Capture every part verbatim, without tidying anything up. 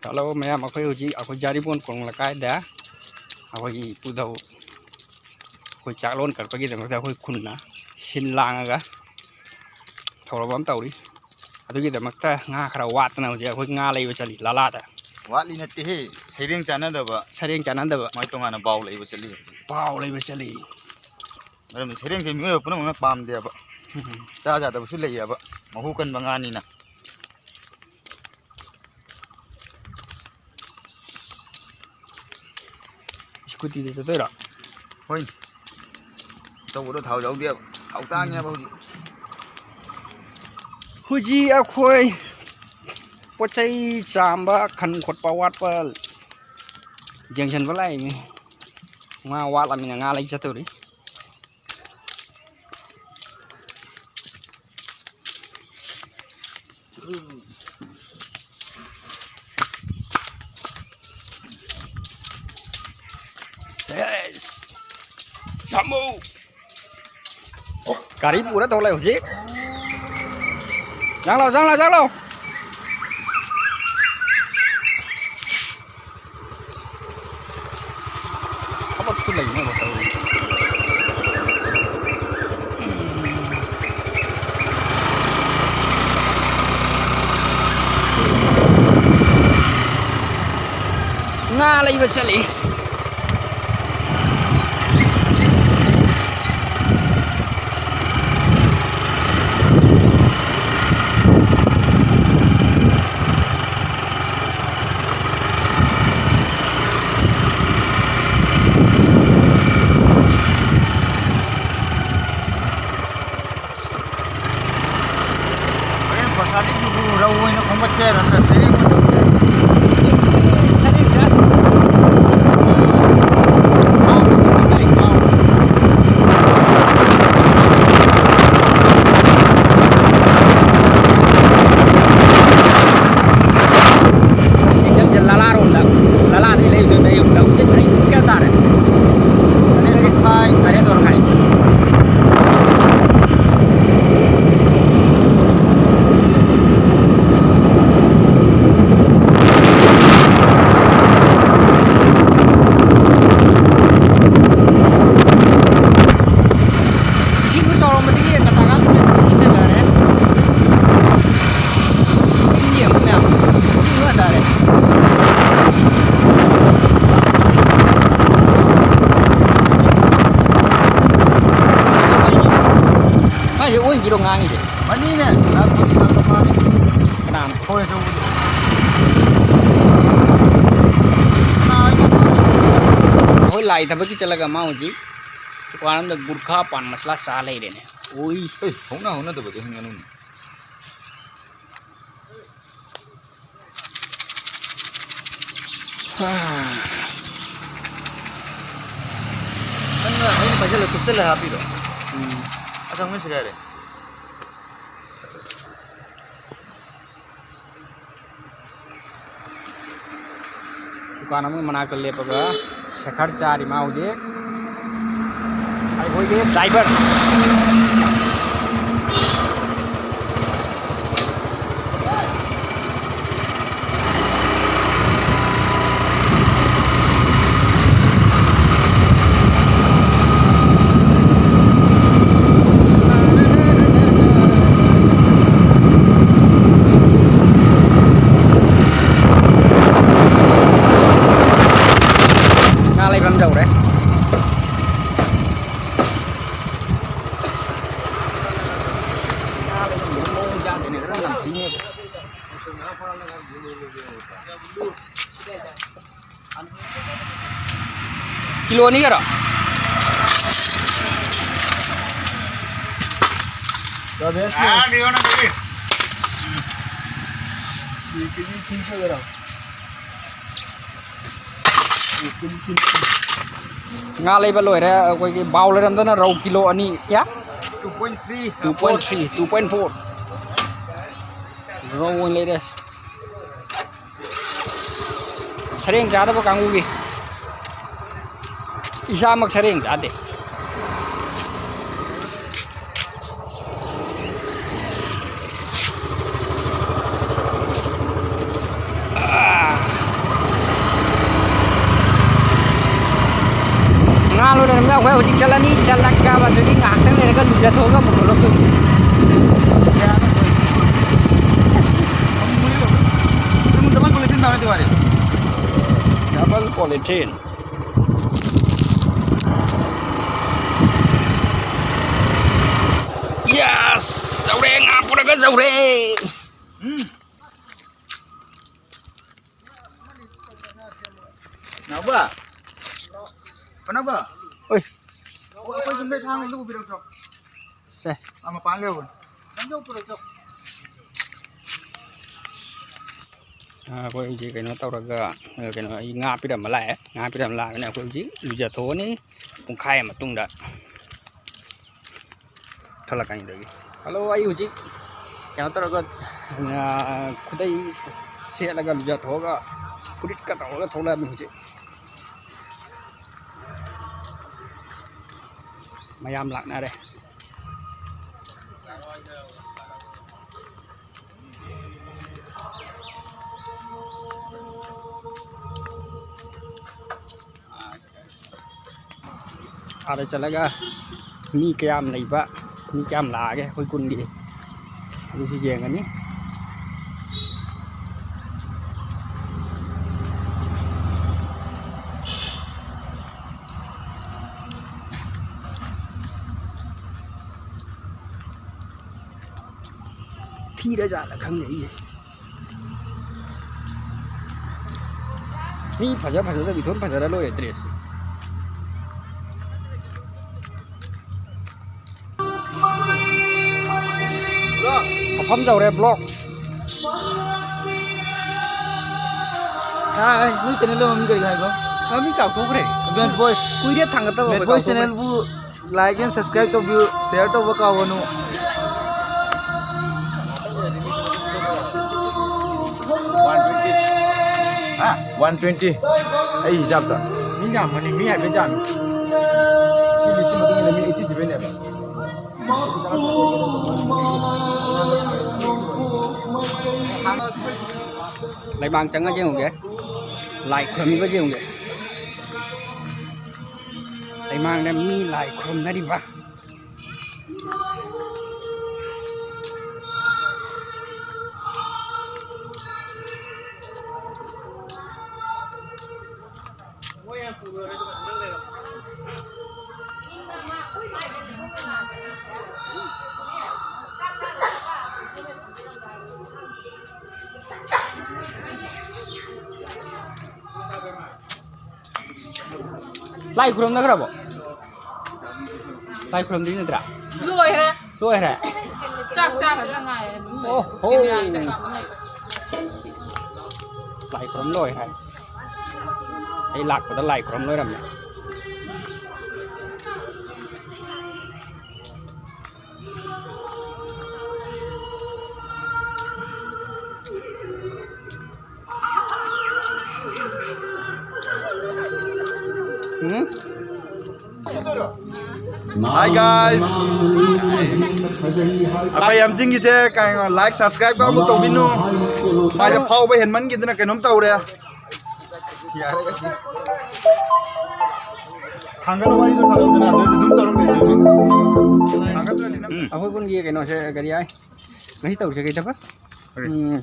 Hello ꯃꯌꯥꯝ, ꯑꯩꯈꯣꯏ ꯍꯧꯖꯤꯛ ꯑꯩꯈꯣꯏ ꯖꯥꯔꯤꯄꯣꯟ ꯈꯣꯡ ꯂꯩꯀꯥꯏꯗ ꯑꯩꯈꯣꯏꯒꯤ ꯏꯄꯨꯙꯧ ꯑꯩꯈꯣꯏ ꯆꯥꯛꯂꯣꯟ ꯀꯠꯄꯒꯤꯗꯃꯛꯇ ꯑꯩꯈꯣꯏ ꯈꯨꯟꯅ ꯁꯤꯟ ꯂꯥꯡꯉꯒ ꯊꯧꯔꯝ ꯑꯃ ꯇꯧꯔꯤ꯫ ꯑꯗꯨꯒꯤꯗꯃꯛꯇ ꯉꯥ ꯈꯔ ꯋꯥꯠꯇꯅ ꯍꯧꯖꯤꯛ ꯑꯩꯈꯣꯏ ꯉꯥ ꯂꯩꯕ ꯆꯠꯂꯤ ꯂꯥꯂꯥꯗ꯫ ꯋꯥꯠꯂꯤ ꯅꯠꯇꯦꯍꯦ, ꯁꯩꯔꯦꯡ ꯆꯥꯟꯅꯗꯕ꯫ ꯁꯩꯔꯦꯡ ꯆꯥꯟꯅꯗꯕ꯫ ꯃꯥꯏ ꯇꯣꯉꯥꯟꯅ ꯄꯥꯎ ꯂꯩꯕ ꯆꯠꯂꯤ ꯍꯧꯖꯤꯛ꯫ ꯄꯥꯎ ꯂꯩꯕ ꯆꯠꯂꯤ꯫ ꯃꯔꯝꯗꯤ ꯁꯩꯔꯦꯡꯁꯦ ꯃꯤꯑꯣꯏꯕ ꯄꯨꯝꯅꯃꯛꯅ ꯄꯥꯝꯗꯦꯕ꯫ ꯎꯝ꯫ ꯆꯥ ꯌꯥꯗꯕꯁꯨ ꯂꯩꯌꯦꯕ꯫ ꯃꯍꯨ ꯀꯟꯕ ꯉꯥꯅꯤꯅ꯫ ꯁ꯭ꯀꯨꯇꯤꯗ ꯆꯠꯇꯣꯏꯔꯣ? ꯍꯣꯏ꯫ ꯑꯆꯧꯕꯗꯣ ꯊꯥꯎ ꯌꯥꯎꯗꯦꯕ꯫ ꯊꯥꯎ ꯇꯥꯡꯉꯦꯕ ꯍꯧꯖꯤꯛ꯫ ꯍꯧꯖꯤꯛ ꯑꯩꯈꯣꯏ ꯄꯣꯠ ꯆꯩ ꯆꯥꯝꯕ, ꯈꯟ ꯈꯣꯠꯄ ꯋꯥꯠꯄ ꯌꯦꯡꯁꯤꯟꯕ ꯂꯥꯛꯏꯅꯤ꯫ ꯉꯥ ꯋꯥꯠꯂꯃꯤꯅ ꯉꯥ ꯂꯩ ꯆꯠꯇꯧꯔꯤ꯫ ꯌꯦꯁ! ꯌꯥꯝꯕꯧ! ꯒꯥꯔꯤ ꯄꯨꯔ ꯊꯣꯛꯂꯛꯑꯦ ꯍꯧꯖꯤꯛ꯫ ꯆꯪꯂꯥꯎ, ꯆꯪꯂꯥꯎ, ꯆꯪꯂꯥꯎ! ꯊꯕꯛꯁꯨ ꯂꯩꯅꯕ ꯇꯧꯔꯤ꯫ ꯉꯥ ꯂꯩꯕ ꯆꯠꯂꯤ꯫ ꯍꯣꯔꯦꯟ ꯄꯩꯁꯥꯗꯤ ꯔꯧ ꯑꯣꯏꯅ ꯈꯣꯝꯒꯠꯁꯦ ꯍꯥꯏꯔꯣ ꯅꯠꯇ꯭ꯔ ꯁꯔꯦꯡ ꯑꯣꯏꯅ ꯇꯧꯁꯦ ꯍꯥꯏꯔꯣ? ꯁꯔꯦꯡ ꯆꯥꯗꯦ꯫ ꯍꯥꯎ, ꯍꯥꯎ꯫ ꯆꯠꯂꯤꯁꯦ ꯂꯥꯂꯥꯔꯣꯝꯗ, ꯂꯥꯂꯥꯗꯩ ꯂꯩꯕꯗꯨꯅ ꯑꯌꯨꯛꯇ ꯍꯧꯖꯤꯛ ꯄꯨꯡ ꯀꯌꯥ ꯇꯥꯔꯦ? ꯇꯔꯦꯠ ꯃꯈꯥꯏ꯫ ꯇꯔꯦꯠ ꯃꯈꯥꯏ꯫ ꯉꯥꯡꯉꯤꯁꯦ꯫ ꯃꯅꯤꯅꯦ, ꯂꯥꯛꯄꯗꯤ ꯂꯥꯛꯄ ꯃꯥꯜꯂꯦ꯫ ꯀꯅꯥꯅꯣ? ꯈꯣꯏ ꯑꯆꯧꯕꯗꯣ꯫ ꯀꯅꯥ ꯍꯥꯏꯅꯣ? ꯑꯩꯈꯣꯏ ꯂꯥꯏ ꯊꯕꯛꯀꯤ ꯆꯠꯂꯒ ꯃꯥ ꯍꯧꯖꯤꯛ ꯗꯨꯀꯥꯟ ꯑꯃꯗ ꯒꯨꯔꯈꯥ ꯄꯥꯟ ꯃꯁꯂꯥ ꯆꯥ ꯂꯩꯔꯦꯅꯦ꯫ ꯑꯣꯏ꯫ ꯑꯦ, ꯍꯧꯅ ꯍꯧꯅꯗꯕꯗꯣ ꯍꯤꯡꯒꯅꯨꯅꯦ꯫ ꯅꯪꯅ ꯑꯩꯅ ꯄꯥꯏꯁꯤꯜꯂ ꯊꯨꯞꯆꯜꯂ ꯍꯥꯞꯄꯤꯔꯣ? ꯎꯝ꯫ ꯑꯁꯪꯕ ꯁꯦꯒꯥꯏꯔꯦ꯫ ꯗꯨꯀꯥꯟ ꯑꯃꯒꯤ ꯃꯅꯥꯛꯇ ꯂꯦꯞꯄꯒ ꯁꯦꯈꯔ ꯆꯥꯔꯤ ꯃꯥ ꯍꯧꯖꯤꯛ꯫ ꯑꯩꯈꯣꯏꯒꯤ ꯗ꯭ꯔꯥꯏꯚꯔ꯫ ꯉꯥ ꯂꯩꯐꯝ ꯌꯧꯔꯦ꯫ ꯉꯥ ꯂꯩꯐꯝ ꯌꯧꯔꯦ꯫ ꯃꯑꯣꯡ ꯌꯥꯗ꯭ꯔꯦꯅꯦ, ꯈꯔ ꯅꯝꯊꯤꯅꯦꯕ꯫ ꯀꯤꯂꯣ ꯑꯅꯤꯒꯔꯣ? ꯔꯥꯖꯦꯁ, ꯀꯦꯖꯤ ꯊ꯭ꯔꯤ ꯁꯨꯒꯦꯔꯣ? ꯉꯥ ꯂꯩꯕ ꯂꯣꯏꯔꯦ꯫ ꯑꯩꯈꯣꯏꯒꯤ ꯕꯥꯎ ꯂꯩꯔꯝꯗꯅ ꯔꯧ ꯀꯤꯂꯣ ꯑꯅꯤ꯫ ꯀꯌꯥ? Two point three. Two point three, two point four꯫ ꯔꯧ ꯑꯣꯏꯅ ꯂꯩꯔꯦ꯫ ꯁꯔꯦꯡ ꯆꯥꯗꯕ ꯀꯥꯡꯕꯨꯒꯤ꯫ ꯏꯁꯥꯃꯛ ꯁꯔꯦꯡ ꯆꯥꯗꯦ꯫ ꯉꯥ ꯂꯣꯏꯔꯝꯗ ꯑꯩꯈꯣꯏ ꯍꯧꯖꯤꯛ ꯆꯠꯂꯅꯤ, ꯆꯠꯂꯒ ꯑꯗꯨꯗꯤ ꯉꯥꯏꯍꯥꯛꯇꯪ ꯂꯩꯔꯒ ꯂꯨꯖꯊꯣꯛꯑꯒ ꯑꯃꯨꯛ ꯊꯣꯛꯂꯛꯇꯣꯏꯅꯤ꯫ Double polythene. Yes! ꯀꯖꯧꯔꯦ꯫ ꯎꯝ꯫ ꯅꯥꯎꯕ꯫ ꯀꯅꯥꯕ? ꯑꯣꯏ꯫ ꯑꯩꯈꯣꯏ ꯁꯨꯝ ꯂꯩ ꯊꯥꯡ ꯑꯝꯇ ꯄꯨꯕꯤꯔꯛꯎꯆꯣ꯫ ꯁꯦ꯫ ꯑꯥ, ꯃꯄꯥꯟ ꯂꯩꯍꯧꯕꯅꯤ꯫ ꯅꯪꯁꯨ ꯄꯨꯔꯛꯎꯆꯣ꯫ ꯑꯥ, ꯑꯩꯈꯣꯏ ꯍꯧꯖꯤꯛ ꯀꯩꯅꯣ ꯇꯧꯔꯒ, ꯑꯥ, ꯀꯩꯅꯣ, ꯑꯩ ꯉꯥ ꯄꯤꯔꯝꯕ ꯂꯥꯛꯑꯦ꯫ ꯉꯥ ꯄꯤꯔꯝꯕ ꯂꯥꯛꯑꯒꯅꯦ ꯑꯩꯈꯣꯏ ꯍꯧꯖꯤꯛ ꯂꯨꯖꯊꯣꯛꯑꯅꯤ꯫ ꯄꯨꯡꯈꯥꯏ ꯑꯃ ꯃꯇꯨꯡꯗ ꯊꯣꯛꯂꯛꯀꯅꯤ꯫ ꯑꯗꯒꯤ, ꯍꯜꯂꯣ, ꯑꯩ ꯍꯧꯖꯤꯛ ꯀꯩꯅꯣ ꯇꯧꯔꯒ, ꯑꯥ, ꯈꯨꯗꯩ ꯁꯦꯠꯂꯒ ꯂꯨꯖꯊꯣꯛꯑꯒ ꯐꯨꯔꯤꯠꯀ ꯇꯧꯔꯒ ꯊꯣꯛꯂꯛꯑꯃꯤ ꯍꯧꯖꯤꯛ꯫ ꯃꯌꯥꯝ ꯂꯥꯛꯅꯔꯦ꯫ ꯑꯥꯗ ꯆꯠꯂꯒ ꯃꯤ ꯀꯌꯥꯝ ꯂꯩꯕ, ꯃꯤ ꯀꯌꯥꯝ ꯂꯥꯛꯑꯒꯦ ꯑꯩꯈꯣꯏ ꯀꯨꯟꯒꯤ, ꯑꯗꯨꯁꯨ ꯌꯦꯡꯉꯅꯤ꯫ ꯊꯤꯔꯖꯥꯠꯂ ꯈꯪꯗꯦ ꯑꯩꯁꯦ꯫ ꯃꯤ ꯐꯖ ꯐꯖꯗꯕ ꯏꯊꯣꯟ ꯐꯖꯔ ꯂꯣꯏꯔꯦ dress꯫ ꯃꯐꯝ ꯌꯧꯔꯦ vlog꯫ ꯍꯥꯏ, ꯅꯣꯏ channel ꯃꯃꯤꯡ ꯀꯔꯤ ꯍꯥꯏꯕ? ꯃꯃꯤꯡ ꯀꯥꯎꯊꯣꯛꯈ꯭ꯔꯦ꯫ Bad Boys꯫ ꯀꯨꯏꯔꯦ ꯊꯥꯡꯒꯠꯇꯕ꯫ Bad ꯑꯩꯈꯣꯏ Boys ꯀꯥꯎꯊꯣꯛꯈ꯭ꯔꯦ꯫ Channelꯕꯨ like and subscribe ꯇꯧꯕꯤꯌꯨ, share ꯇꯧꯕ ꯀꯥꯎꯒꯅꯨ꯫ One twenty꯫ ꯍꯥ? One twenty꯫ ꯑꯩ ꯍꯤꯁꯥꯞꯇ꯫ ꯃꯤ ꯌꯥꯝꯕꯅꯤ, ꯃꯤ ꯍꯥꯏꯐꯦꯠ ꯌꯥꯝꯃꯤ꯫ ꯁꯤ listꯁꯤ ꯃꯇꯨꯡ ꯏꯟꯅ ꯃꯤ eighty sevenꯅꯦꯕ꯫ ꯂꯩꯃꯥꯡ ꯆꯪꯉ ꯌꯦꯡꯉꯨꯒꯦ꯫ ꯂꯥꯏ ꯈꯨꯔꯝꯃꯤꯕ ꯌꯦꯡꯉꯨꯒꯦ꯫ ꯂꯩꯃꯥꯡꯗ ꯃꯤ ꯂꯥꯏ ꯈꯨꯔꯨꯝꯅꯔꯤꯕ꯫ ꯂꯥꯏ ꯈꯨꯔꯨꯝꯅꯈ꯭ꯔꯕꯣ? ꯂꯥꯏ ꯈꯨꯔꯨꯝꯗ꯭ꯔꯤ ꯅꯠꯇ꯭ꯔꯥ? ꯂꯣꯏꯔꯦ꯫ ꯂꯣꯏꯔꯦ? ꯆꯥꯛ ꯆꯥꯒꯗ ꯉꯥꯏꯔꯦ꯫ ꯑꯣ ꯍꯣ꯫ ꯀꯦꯃꯦꯔꯥꯒꯤꯗ ꯀꯥꯞꯄ ꯂꯩ꯫ ꯂꯥꯏ ꯈꯨꯔꯨꯝ ꯂꯣꯏꯔꯦ꯫ ꯑꯩ ꯂꯥꯛꯄꯗ ꯂꯥꯏ ꯈꯨꯔꯨꯝ ꯂꯣꯏꯔꯝꯃꯦ꯫ ꯎꯝ? Hi guys. ꯑꯩꯈꯣꯏ ꯌꯥꯝꯁꯤꯡꯒꯤꯁꯦ ꯀꯩꯅꯣ, like, subscribe ꯑꯃꯨꯛ ꯇꯧꯕꯤꯅꯨ꯫ ꯃꯥꯁꯦ ꯐꯥꯎꯕ ꯍꯦꯟꯃꯟꯈꯤꯗꯅ ꯀꯩꯅꯣꯝ ꯇꯧꯔꯦ꯫ ꯌꯥꯔꯦ꯫ ꯊꯥꯡꯒꯠꯂꯣ, ꯋꯥꯔꯤꯗꯣ ꯁꯥꯟꯅꯧꯗꯅ, ꯑꯗꯨꯗꯤ ꯑꯗꯨꯝ ꯇꯧꯔꯝꯃꯦ꯫ ꯊꯥꯡꯒꯠꯇ꯭ꯔꯗꯤ ꯅꯪ ꯑꯩꯈꯣꯏ ꯈꯨꯟꯒꯤ ꯀꯩꯅꯣꯁꯦ ꯀꯔꯤ ꯍꯥꯏ? ꯉꯁꯤ ꯇꯧꯔꯤꯁꯦ ꯀꯩ ꯊꯕꯛ? ꯀꯔꯤ? ꯎꯝ,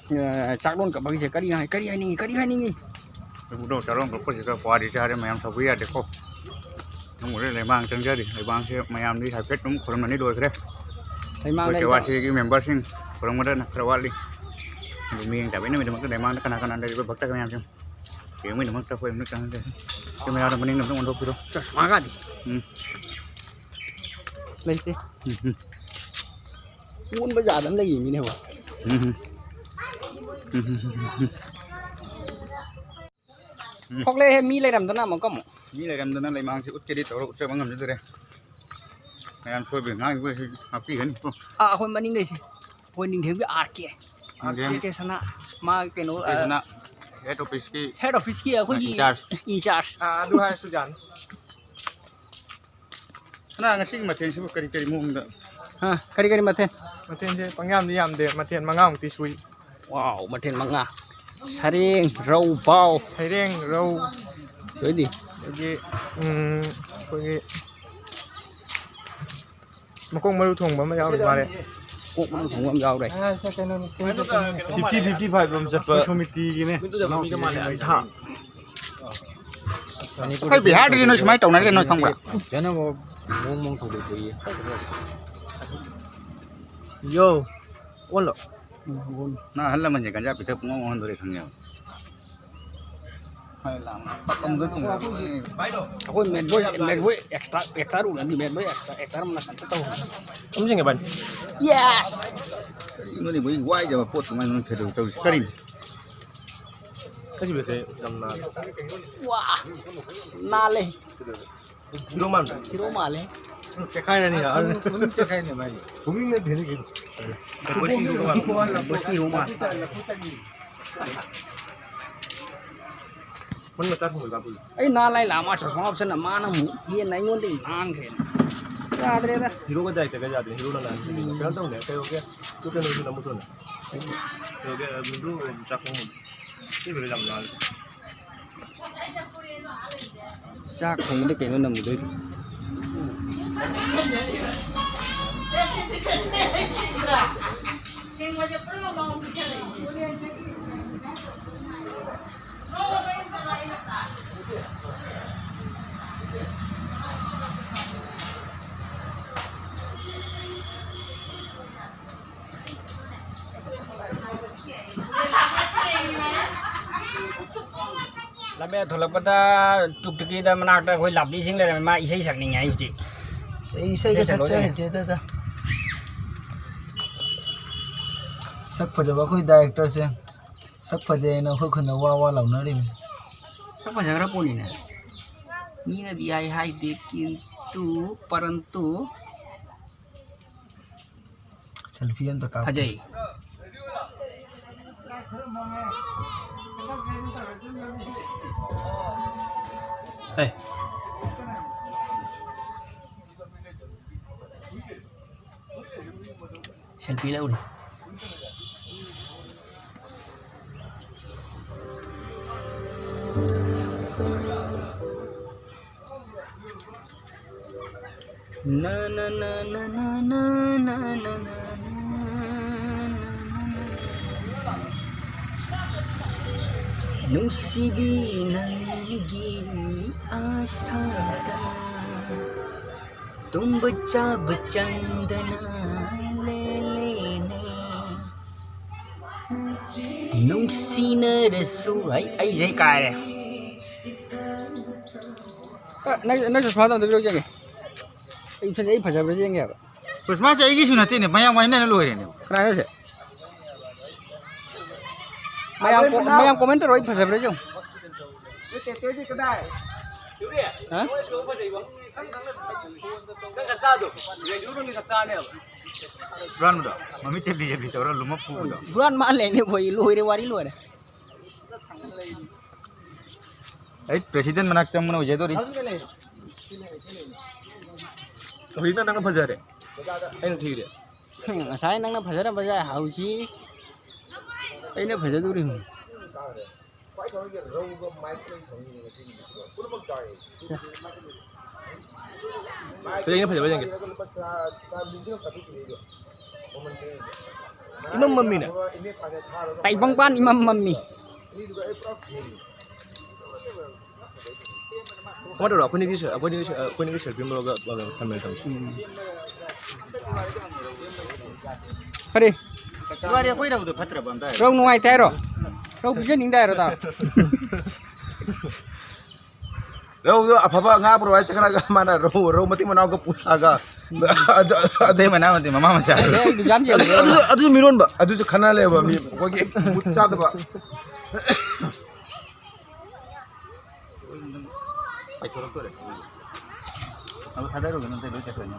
ꯑ, ꯆꯥꯛꯂꯣꯟ ꯀꯞꯄꯒꯤꯁꯦ ꯀꯔꯤ ꯍꯥꯏ-, ꯀꯔꯤ ꯍꯥꯏꯅꯤꯡꯉꯤ? ꯀꯔꯤ ꯍꯥꯏꯅꯤꯡꯉꯤ? ꯏꯕꯨꯡꯗꯣ, ꯆꯥꯔꯣꯟ ꯀꯛꯄꯁꯤꯗ ꯋꯥꯔꯤ ꯆꯥꯔꯦ ꯃꯌꯥꯝ ꯁꯥꯎꯕ ꯌꯥꯗꯦꯀꯣ꯫ ꯅꯪꯕꯨꯗꯤ ꯂꯩꯃꯥꯡ ꯆꯪꯖꯔꯤ꯫ ꯂꯩꯃꯥꯡꯁꯦ ꯃꯌꯥꯝꯗꯤ ꯍꯥꯏꯐꯦꯠ ꯑꯗꯨꯝ ꯈꯨꯔꯨꯝꯃꯅꯤ ꯂꯣꯏꯈ꯭ꯔꯦ꯫ ꯂꯩꯃꯥꯡꯗ ꯑꯩꯈꯣꯏ ꯑꯩ ꯆꯪ- ꯀꯦ ꯋꯥꯏ ꯁꯤꯒꯤ ꯃꯦꯝꯕꯔꯁꯤꯡ ꯈꯨꯔꯨꯝꯒꯗꯕ ꯈꯔ ꯋꯥꯠꯂꯤ꯫ ꯑꯗꯨ ꯃꯤꯠꯌꯦꯡ ꯆꯥꯕꯤꯅꯕꯒꯤꯗꯃꯛꯇ ꯂꯩꯃꯥꯡꯗ ꯀꯅꯥ ꯀꯅꯥ ꯂꯩꯔꯤꯕ ꯚꯛꯇ ꯃꯌꯥꯝꯁꯤꯡ ꯌꯦꯡꯕꯒꯤꯗꯃꯛꯇ ꯑꯩꯈꯣꯏ ꯑꯃꯨꯛ ꯆꯪꯍꯟꯖꯔꯤ꯫ ꯀꯦꯃꯦꯔꯥꯗ ꯃꯅꯤꯡꯗ ꯑꯝꯇ ꯑꯣꯟꯊꯣꯛꯄꯤꯔꯣ꯫ ꯆꯁꯃꯥꯒꯗꯤ ꯎꯝ꯫ ꯂꯩꯇꯦ꯫ ꯎꯝ, ꯎꯝ꯫ ꯑꯣꯟꯕ ꯌꯥꯗꯅ ꯂꯩꯔꯤꯃꯤꯅꯦꯕ꯫ ꯎꯝ, ꯎꯝ꯫ ꯎꯝ, ꯎꯝ, ꯎꯝ, ꯎꯝ, ꯎꯝ꯫ ꯎꯝ꯫ ꯊꯣꯛꯂꯛꯑꯦꯍꯦ, ꯃꯤ ꯂꯩꯔꯝꯗꯅ ꯑꯃꯨꯛꯀ ꯑꯃꯨꯛ꯫ ꯃꯤ ꯂꯩꯔꯝꯗꯅ ꯂꯩꯃꯥꯡꯁꯤ ꯎꯠꯀꯦꯗꯤ ꯇꯧꯔ ꯎꯠꯆꯕ ꯉꯝꯖꯗ꯭ꯔꯦ꯫ ꯃꯌꯥꯝ ꯁꯣꯏꯕ ꯉꯥꯡꯕꯁꯤ ꯉꯥꯛꯄꯤꯒꯅꯤ꯫ ꯑꯥ, ꯑꯩꯈꯣꯏ ꯃꯅꯤꯡꯗꯩꯁꯦ꯫ ꯑꯩꯈꯣꯏ ꯅꯤꯡꯊꯦꯝꯒꯤ ꯑꯥꯔ ꯀꯦ꯫ ꯅꯤꯡꯊꯦꯝ꯫ ꯑꯥꯔ ꯀꯦ ꯁꯅꯥ꯫ ꯃꯥ ꯀꯩꯅꯣ, ꯑꯥꯔ ꯀꯦ ꯑꯥ, ꯁꯅꯥ, ꯍꯦꯠ ꯑꯣꯐꯤꯁꯀꯤ꯫ ꯍꯦꯠ ꯑꯣꯐꯤꯁꯀꯤ ꯑꯩꯈꯣꯏꯒꯤ ꯏꯟꯆꯥꯔꯖ꯫ ꯏꯟꯆꯥꯔꯖ꯫ ꯑꯥ, ꯑꯗꯨ ꯍꯥꯏꯔꯁꯨ ꯌꯥꯅꯤ꯫ ꯁꯅꯥ, ꯉꯁꯤꯒꯤ ꯃꯊꯦꯜꯁꯤꯕꯨ ꯀꯔꯤ ꯀꯔꯤ ꯃꯑꯣꯡꯗ? ꯍꯥ, ꯀꯔꯤ ꯀꯔꯤ ꯃꯊꯦꯜ? ꯃꯊꯦꯜꯁꯦ ꯄꯪꯌꯥꯝꯗꯤ ꯌꯥꯝꯗꯦ, ꯃꯊꯦꯜ ꯃꯉꯥꯃꯨꯛꯇꯤ ꯁꯨꯏ꯫ ꯋꯥꯎ, ꯃꯊꯦꯜ ꯃꯉꯥ꯫ ꯁꯔꯦꯡ, ꯔꯧ, ꯄꯥꯎ꯫ ꯁꯩꯔꯦꯡ, ꯔꯧ꯫ ꯑꯗꯩꯗꯤ? ꯑꯗꯒꯤ, ꯎꯝ, ꯑꯩꯈꯣꯏꯒꯤ ꯃꯀꯣꯛ ꯃꯔꯨ ꯊꯣꯡꯕ ꯑꯃ ꯌꯥꯎꯔꯤ ꯃꯥꯜꯂꯦ꯫ ꯀꯣꯛ ꯃꯔꯨ ꯊꯣꯡꯕ ꯑꯃ ꯌꯥꯎꯔꯦ꯫ ꯐꯤꯐꯇꯤ ꯐꯤꯐꯇꯤ ꯐꯥꯏꯚ ꯔꯣꯝ ꯆꯠꯄ ꯑꯩꯈꯣꯏ ꯁꯣꯃꯤꯇꯤꯒꯤꯅꯦ꯫ ꯑꯩꯈꯣꯏ ꯕꯤꯍꯥꯔꯗꯗꯤ ꯅꯣꯏ ꯁꯨꯃꯥꯏꯅ ꯇꯧꯅꯗ꯭ꯔꯦ, ꯅꯣꯏ ꯈꯪꯕ꯭ꯔꯥ? ꯐꯖꯅ ꯃꯑꯣꯡ ꯃꯑꯣꯡ ꯇꯧꯗꯣꯏ꯫ ꯌꯣ, ꯑꯣꯜꯂꯣ꯫ ꯅꯪ ꯑꯍꯜ ꯂꯃꯟꯁꯦ ꯒꯟꯖꯥ ꯄꯤꯊꯛ ꯄꯨꯡꯑꯣꯟ ꯑꯣꯟꯗꯣꯔꯦ ꯈꯪꯉꯦꯕ꯫ ꯄꯥꯛꯂꯝꯗꯣ ꯆꯤꯡꯉꯛꯑꯕꯅꯤ꯫ ꯑꯩꯈꯣꯏ ꯃꯦꯠ ꯕꯣꯏ, ꯃꯦꯠ ꯕꯣꯏ ꯑꯦꯛꯁꯇ꯭ꯔꯥ, ꯑꯦꯛꯇꯔ ꯎꯔꯗꯤ ꯃꯦꯠ ꯕꯣꯏ ꯑꯦꯛꯁꯇ꯭ꯔꯥ, ꯑꯦꯛꯇꯔ ꯑꯃꯅ ꯀꯟꯇ ꯇꯧ꯫ ꯑꯗꯨꯝ ꯌꯦꯡꯉꯦ ꯚꯥꯏ꯫ ꯌꯦꯁ! ꯀꯔꯤꯅꯣꯅꯦ ꯚꯥꯏ, ꯋꯥꯏꯗꯕ ꯄꯣꯠꯇꯨꯃꯥꯏꯅ ꯅꯪ ꯐꯦꯗꯧ ꯇꯧꯔꯤꯁꯤ ꯀꯔꯤꯅꯣ? ꯀꯩꯁꯨ ꯂꯩꯇꯦ, ꯌꯥꯝ ꯅꯥꯜꯂꯦ꯫ ꯋꯥ! ꯅꯥꯜꯂꯦ꯫ ꯍꯤꯔꯣ ꯃꯥꯟꯕ꯭ꯔꯥ? ꯍꯤꯔꯣ ꯃꯥꯜꯂꯦ꯫ ꯆꯦꯈꯥꯏꯔꯅꯤ ꯌꯥꯔꯅꯤ꯫ ꯃꯃꯤꯡ ꯆꯦꯈꯥꯏꯔꯅꯤ ꯃꯥꯏ꯫ ꯃꯃꯤꯡ ꯅꯠꯇꯦꯅꯦ ꯀꯩꯅꯣ꯫ ꯕꯣꯁꯀꯤ ꯍꯤꯔꯣ ꯃꯥꯟꯕ꯭ꯔꯥ? ꯕꯣꯁꯀꯤ ꯍꯤꯔꯣ ꯃꯥꯜꯂꯦ꯫ ꯃꯣꯏ ꯃꯆꯥ ꯊꯣꯡꯕ ꯀꯥꯞꯄꯨꯁꯦ꯫ ꯑꯩ ꯅꯍꯥꯟ ꯂꯥꯏ ꯂꯥꯛꯑ ꯃꯥ ꯆꯁꯃꯥ ꯎꯞꯁꯟꯅ ꯃꯥꯅ ꯑꯃꯨꯛ ꯍꯦꯟꯅ ꯑꯩꯉꯣꯟꯗꯒꯤ ꯉꯥꯡꯈ꯭ꯔꯦꯅꯦ꯫ ꯌꯥꯗ꯭ꯔꯦꯗ꯫ ꯍꯤꯔꯣꯒ ꯗꯥꯏꯔꯦꯛꯇꯔꯒ ꯌꯥꯗ꯭ꯔꯦ꯫ ꯍꯤꯔꯣꯅ ꯂꯥꯟ ꯀꯩꯅꯣ ꯇꯧꯅꯦ꯫ ꯀꯩ ꯍꯧꯒꯦ? ꯇꯨ ꯀꯩꯅꯣꯁꯨ ꯅꯝꯃꯨ ꯊꯣꯟꯅꯦ꯫ ꯀꯩ ꯍꯧꯒꯦ? ꯃꯤꯡꯗꯨ ꯆꯥꯛ ꯊꯣꯡꯕ꯫ ꯁꯤ ꯂꯣꯏꯔꯦ ꯌꯥꯝ ꯂꯥꯡꯉꯦ꯫ ꯆꯥꯛ ꯊꯣꯡꯕꯗ ꯀꯩꯅꯣ ꯅꯝꯃꯨꯗꯣꯏꯗꯣ? ꯂꯝꯕꯦꯜ ꯊꯣꯛꯂꯛꯄꯗ ꯇꯨꯛꯇꯨꯀꯤꯗ ꯃꯅꯥꯛꯇ ꯑꯩꯈꯣꯏ ꯂꯥꯞꯂꯤꯁꯤꯡ ꯂꯩꯔꯝꯃꯦ꯫ ꯃꯥ ꯏꯁꯩ ꯁꯛꯅꯤꯡꯉꯦ ꯍꯥꯏ ꯍꯧꯖꯤꯛ꯫ ꯑꯩ ꯏꯁꯩꯒ ꯏꯁꯩ ꯁꯛꯆ ꯁꯛꯂꯣꯏꯔꯦ꯫ ꯍꯩꯖꯗꯦꯗ꯫ ꯁꯛ ꯐꯖꯕ ꯑꯩꯈꯣꯏ ꯗꯥꯏꯔꯦꯛꯇꯔꯁꯦ ꯁꯛ ꯐꯖꯩ ꯍꯥꯏꯅ ꯑꯩꯈꯣꯏ ꯈꯨꯟꯗ ꯋꯥ ꯋꯥ ꯂꯥꯎꯅꯔꯤꯕꯅꯤ꯫ ꯁꯛ ꯐꯖꯈ꯭ꯔ ꯄꯣꯠꯅꯤꯅꯦ꯫ ꯃꯤꯅꯗꯤ ꯍꯥꯏ ꯍꯥꯏꯗꯦ, ꯀꯤꯟꯇꯨ ꯄꯔꯟꯇꯨ ꯁꯦꯜꯐꯤ ꯑꯝꯇ ꯀꯥꯞꯀꯦ꯫ ꯐꯖꯩ꯫ ꯑꯦ꯫ ꯁꯦꯜꯐꯤ ꯂꯧꯔꯤ꯫ ꯅꯨꯡꯁꯤꯕꯤ ꯅꯪꯒꯤ ꯑꯁꯥꯗ ꯇꯨꯝꯕ ꯆꯥꯕ ꯆꯪꯗꯅ ꯂꯦꯜꯂꯦꯅꯦ꯫ ꯅꯨꯡꯁꯤꯅꯔꯁꯨ ꯑꯩ, ꯑꯩꯁꯦ ꯀꯥꯏꯔꯦ꯫ ꯑ, ꯅꯪ, ꯅꯪ ꯆꯨꯁꯃꯥꯗꯣ ꯑꯝꯇ ꯄꯤꯔꯛꯎ ꯌꯦꯡꯒꯦ꯫ ꯑꯩ ꯐꯖ-, ꯑꯩ ꯐꯖꯕ꯭ꯔꯥ ꯌꯦꯡꯒꯦ ꯍꯥꯏꯕ꯫ ꯆꯨꯁꯃꯥꯁꯦ ꯑꯩꯒꯤꯁꯨ ꯅꯠꯇꯦꯅꯦ, ꯃꯌꯥꯝ ꯋꯥꯏꯅꯅ ꯂꯣꯏꯔꯦꯅꯦ꯫ ꯀꯅꯥꯅꯣ ꯁꯦ? ꯃꯌꯥꯝ ꯀꯣ-, ꯃꯌꯥꯝ comment ꯇꯧꯔꯣ, ꯑꯩ ꯐꯖꯕ꯭ꯔꯥ ꯌꯦꯡꯉꯨ꯫ ꯍꯥ? ꯍꯨꯔꯥꯟꯕꯗꯣ, ꯃꯃꯤꯠ ꯆꯦꯞꯂꯤ ꯆꯦꯞꯂꯤ ꯇꯧꯔ ꯂꯨꯝꯃ ꯐꯨꯕꯗꯣ꯫ ꯍꯨꯔꯥꯟ ꯃꯥꯜꯂꯦꯅꯦ, ꯈꯣꯏ ꯂꯣꯏꯔꯦ, ꯋꯥꯔꯤ ꯂꯣꯏꯔꯦ꯫ ꯑꯩ president ꯃꯅꯥꯛ ꯆꯪꯕꯅ ꯑꯣꯏꯖꯗꯣꯔꯤ꯫ ꯍꯧꯖꯤꯛꯅ ꯅꯪꯅ ꯐꯖꯔꯦ, ꯑꯩꯅ ꯊꯤꯔꯦ꯫ ꯉꯁꯥꯏ ꯅꯪꯅ ꯐꯖꯔꯝꯕꯁꯦ ꯍꯧꯖꯤꯛ ꯑꯩꯅ ꯐꯖꯗꯣꯔꯤꯕꯅꯤ꯫ ꯀꯔꯤ ꯑꯩꯅ ꯐꯖꯕ ꯌꯦꯡꯒꯦ? ꯏꯃꯝ ꯃꯝꯃꯤꯅꯦ꯫ ꯇꯥꯏꯕꯪꯄꯥꯟ ꯏꯃꯝ ꯃꯝꯃꯤ꯫ ꯀꯃꯥꯏꯅ ꯇꯧꯔꯣ? ꯑꯩꯈꯣꯏꯅꯤꯒꯤ ꯁꯦ-, ꯑꯩꯈꯣꯏꯅꯤꯒꯤ ꯁꯦ-, ꯑꯩꯈꯣꯏꯅꯤꯒꯤ selfie ꯑꯃ ꯂꯧꯔꯒ, ꯂꯧꯔꯒ ꯊꯝꯃꯦ, ꯊꯝꯃꯦ꯫ ꯀꯔꯤ? ꯋꯥꯔꯤ ꯑꯩꯈꯣꯏ ꯔꯧꯗꯣ ꯐꯠꯇ꯭ꯔꯕ ꯑꯝꯇ ꯍꯥꯏꯔꯣ꯫ ꯔꯧ ꯅꯨꯡꯉꯥꯏꯇꯦ ꯍꯥꯏꯔꯣ? ꯔꯧ ꯄꯤꯖꯅꯤꯡꯗꯦ ꯍꯥꯏꯔꯣ, ꯇꯥ? ꯔꯧꯗꯣ ꯑꯐꯕ ꯉꯥ ꯄꯨꯔꯛꯑꯣ ꯍꯥꯏ ꯆꯠꯈ꯭ꯔꯒ ꯃꯥꯅ ꯔꯧ, ꯔꯧ ꯃꯇꯩ ꯃꯅꯥꯎꯒ ꯄꯨꯔꯛꯑꯒ ꯑꯗ-, ꯑꯗꯩ ꯃꯅꯥꯎ ꯅꯠꯇꯦ, ꯃꯃꯥ ꯃꯆꯥ꯫ ꯑꯦ, ꯑꯩ ꯌꯥꯝ ꯌꯦꯡꯉꯦ꯫ ꯑꯗꯨ, ꯑꯗꯨ, ꯑꯗꯨꯁꯨ ꯃꯤꯔꯣꯟꯕ꯫ ꯑꯗꯨꯁꯨ ꯈꯟꯅ ꯂꯩꯕ ꯃꯤ ꯑꯩꯈꯣꯏꯒꯤ ꯃꯨꯠ ꯆꯥꯗꯕ꯫ ꯄꯥꯏꯊꯣꯔꯛꯇꯣꯔꯦ꯫ ꯑꯗꯨ ꯊꯥꯗꯔꯨꯒꯅꯨ, ꯑꯇꯩ ꯂꯣꯏ ꯆꯠꯈ꯭ꯔꯅꯤ꯫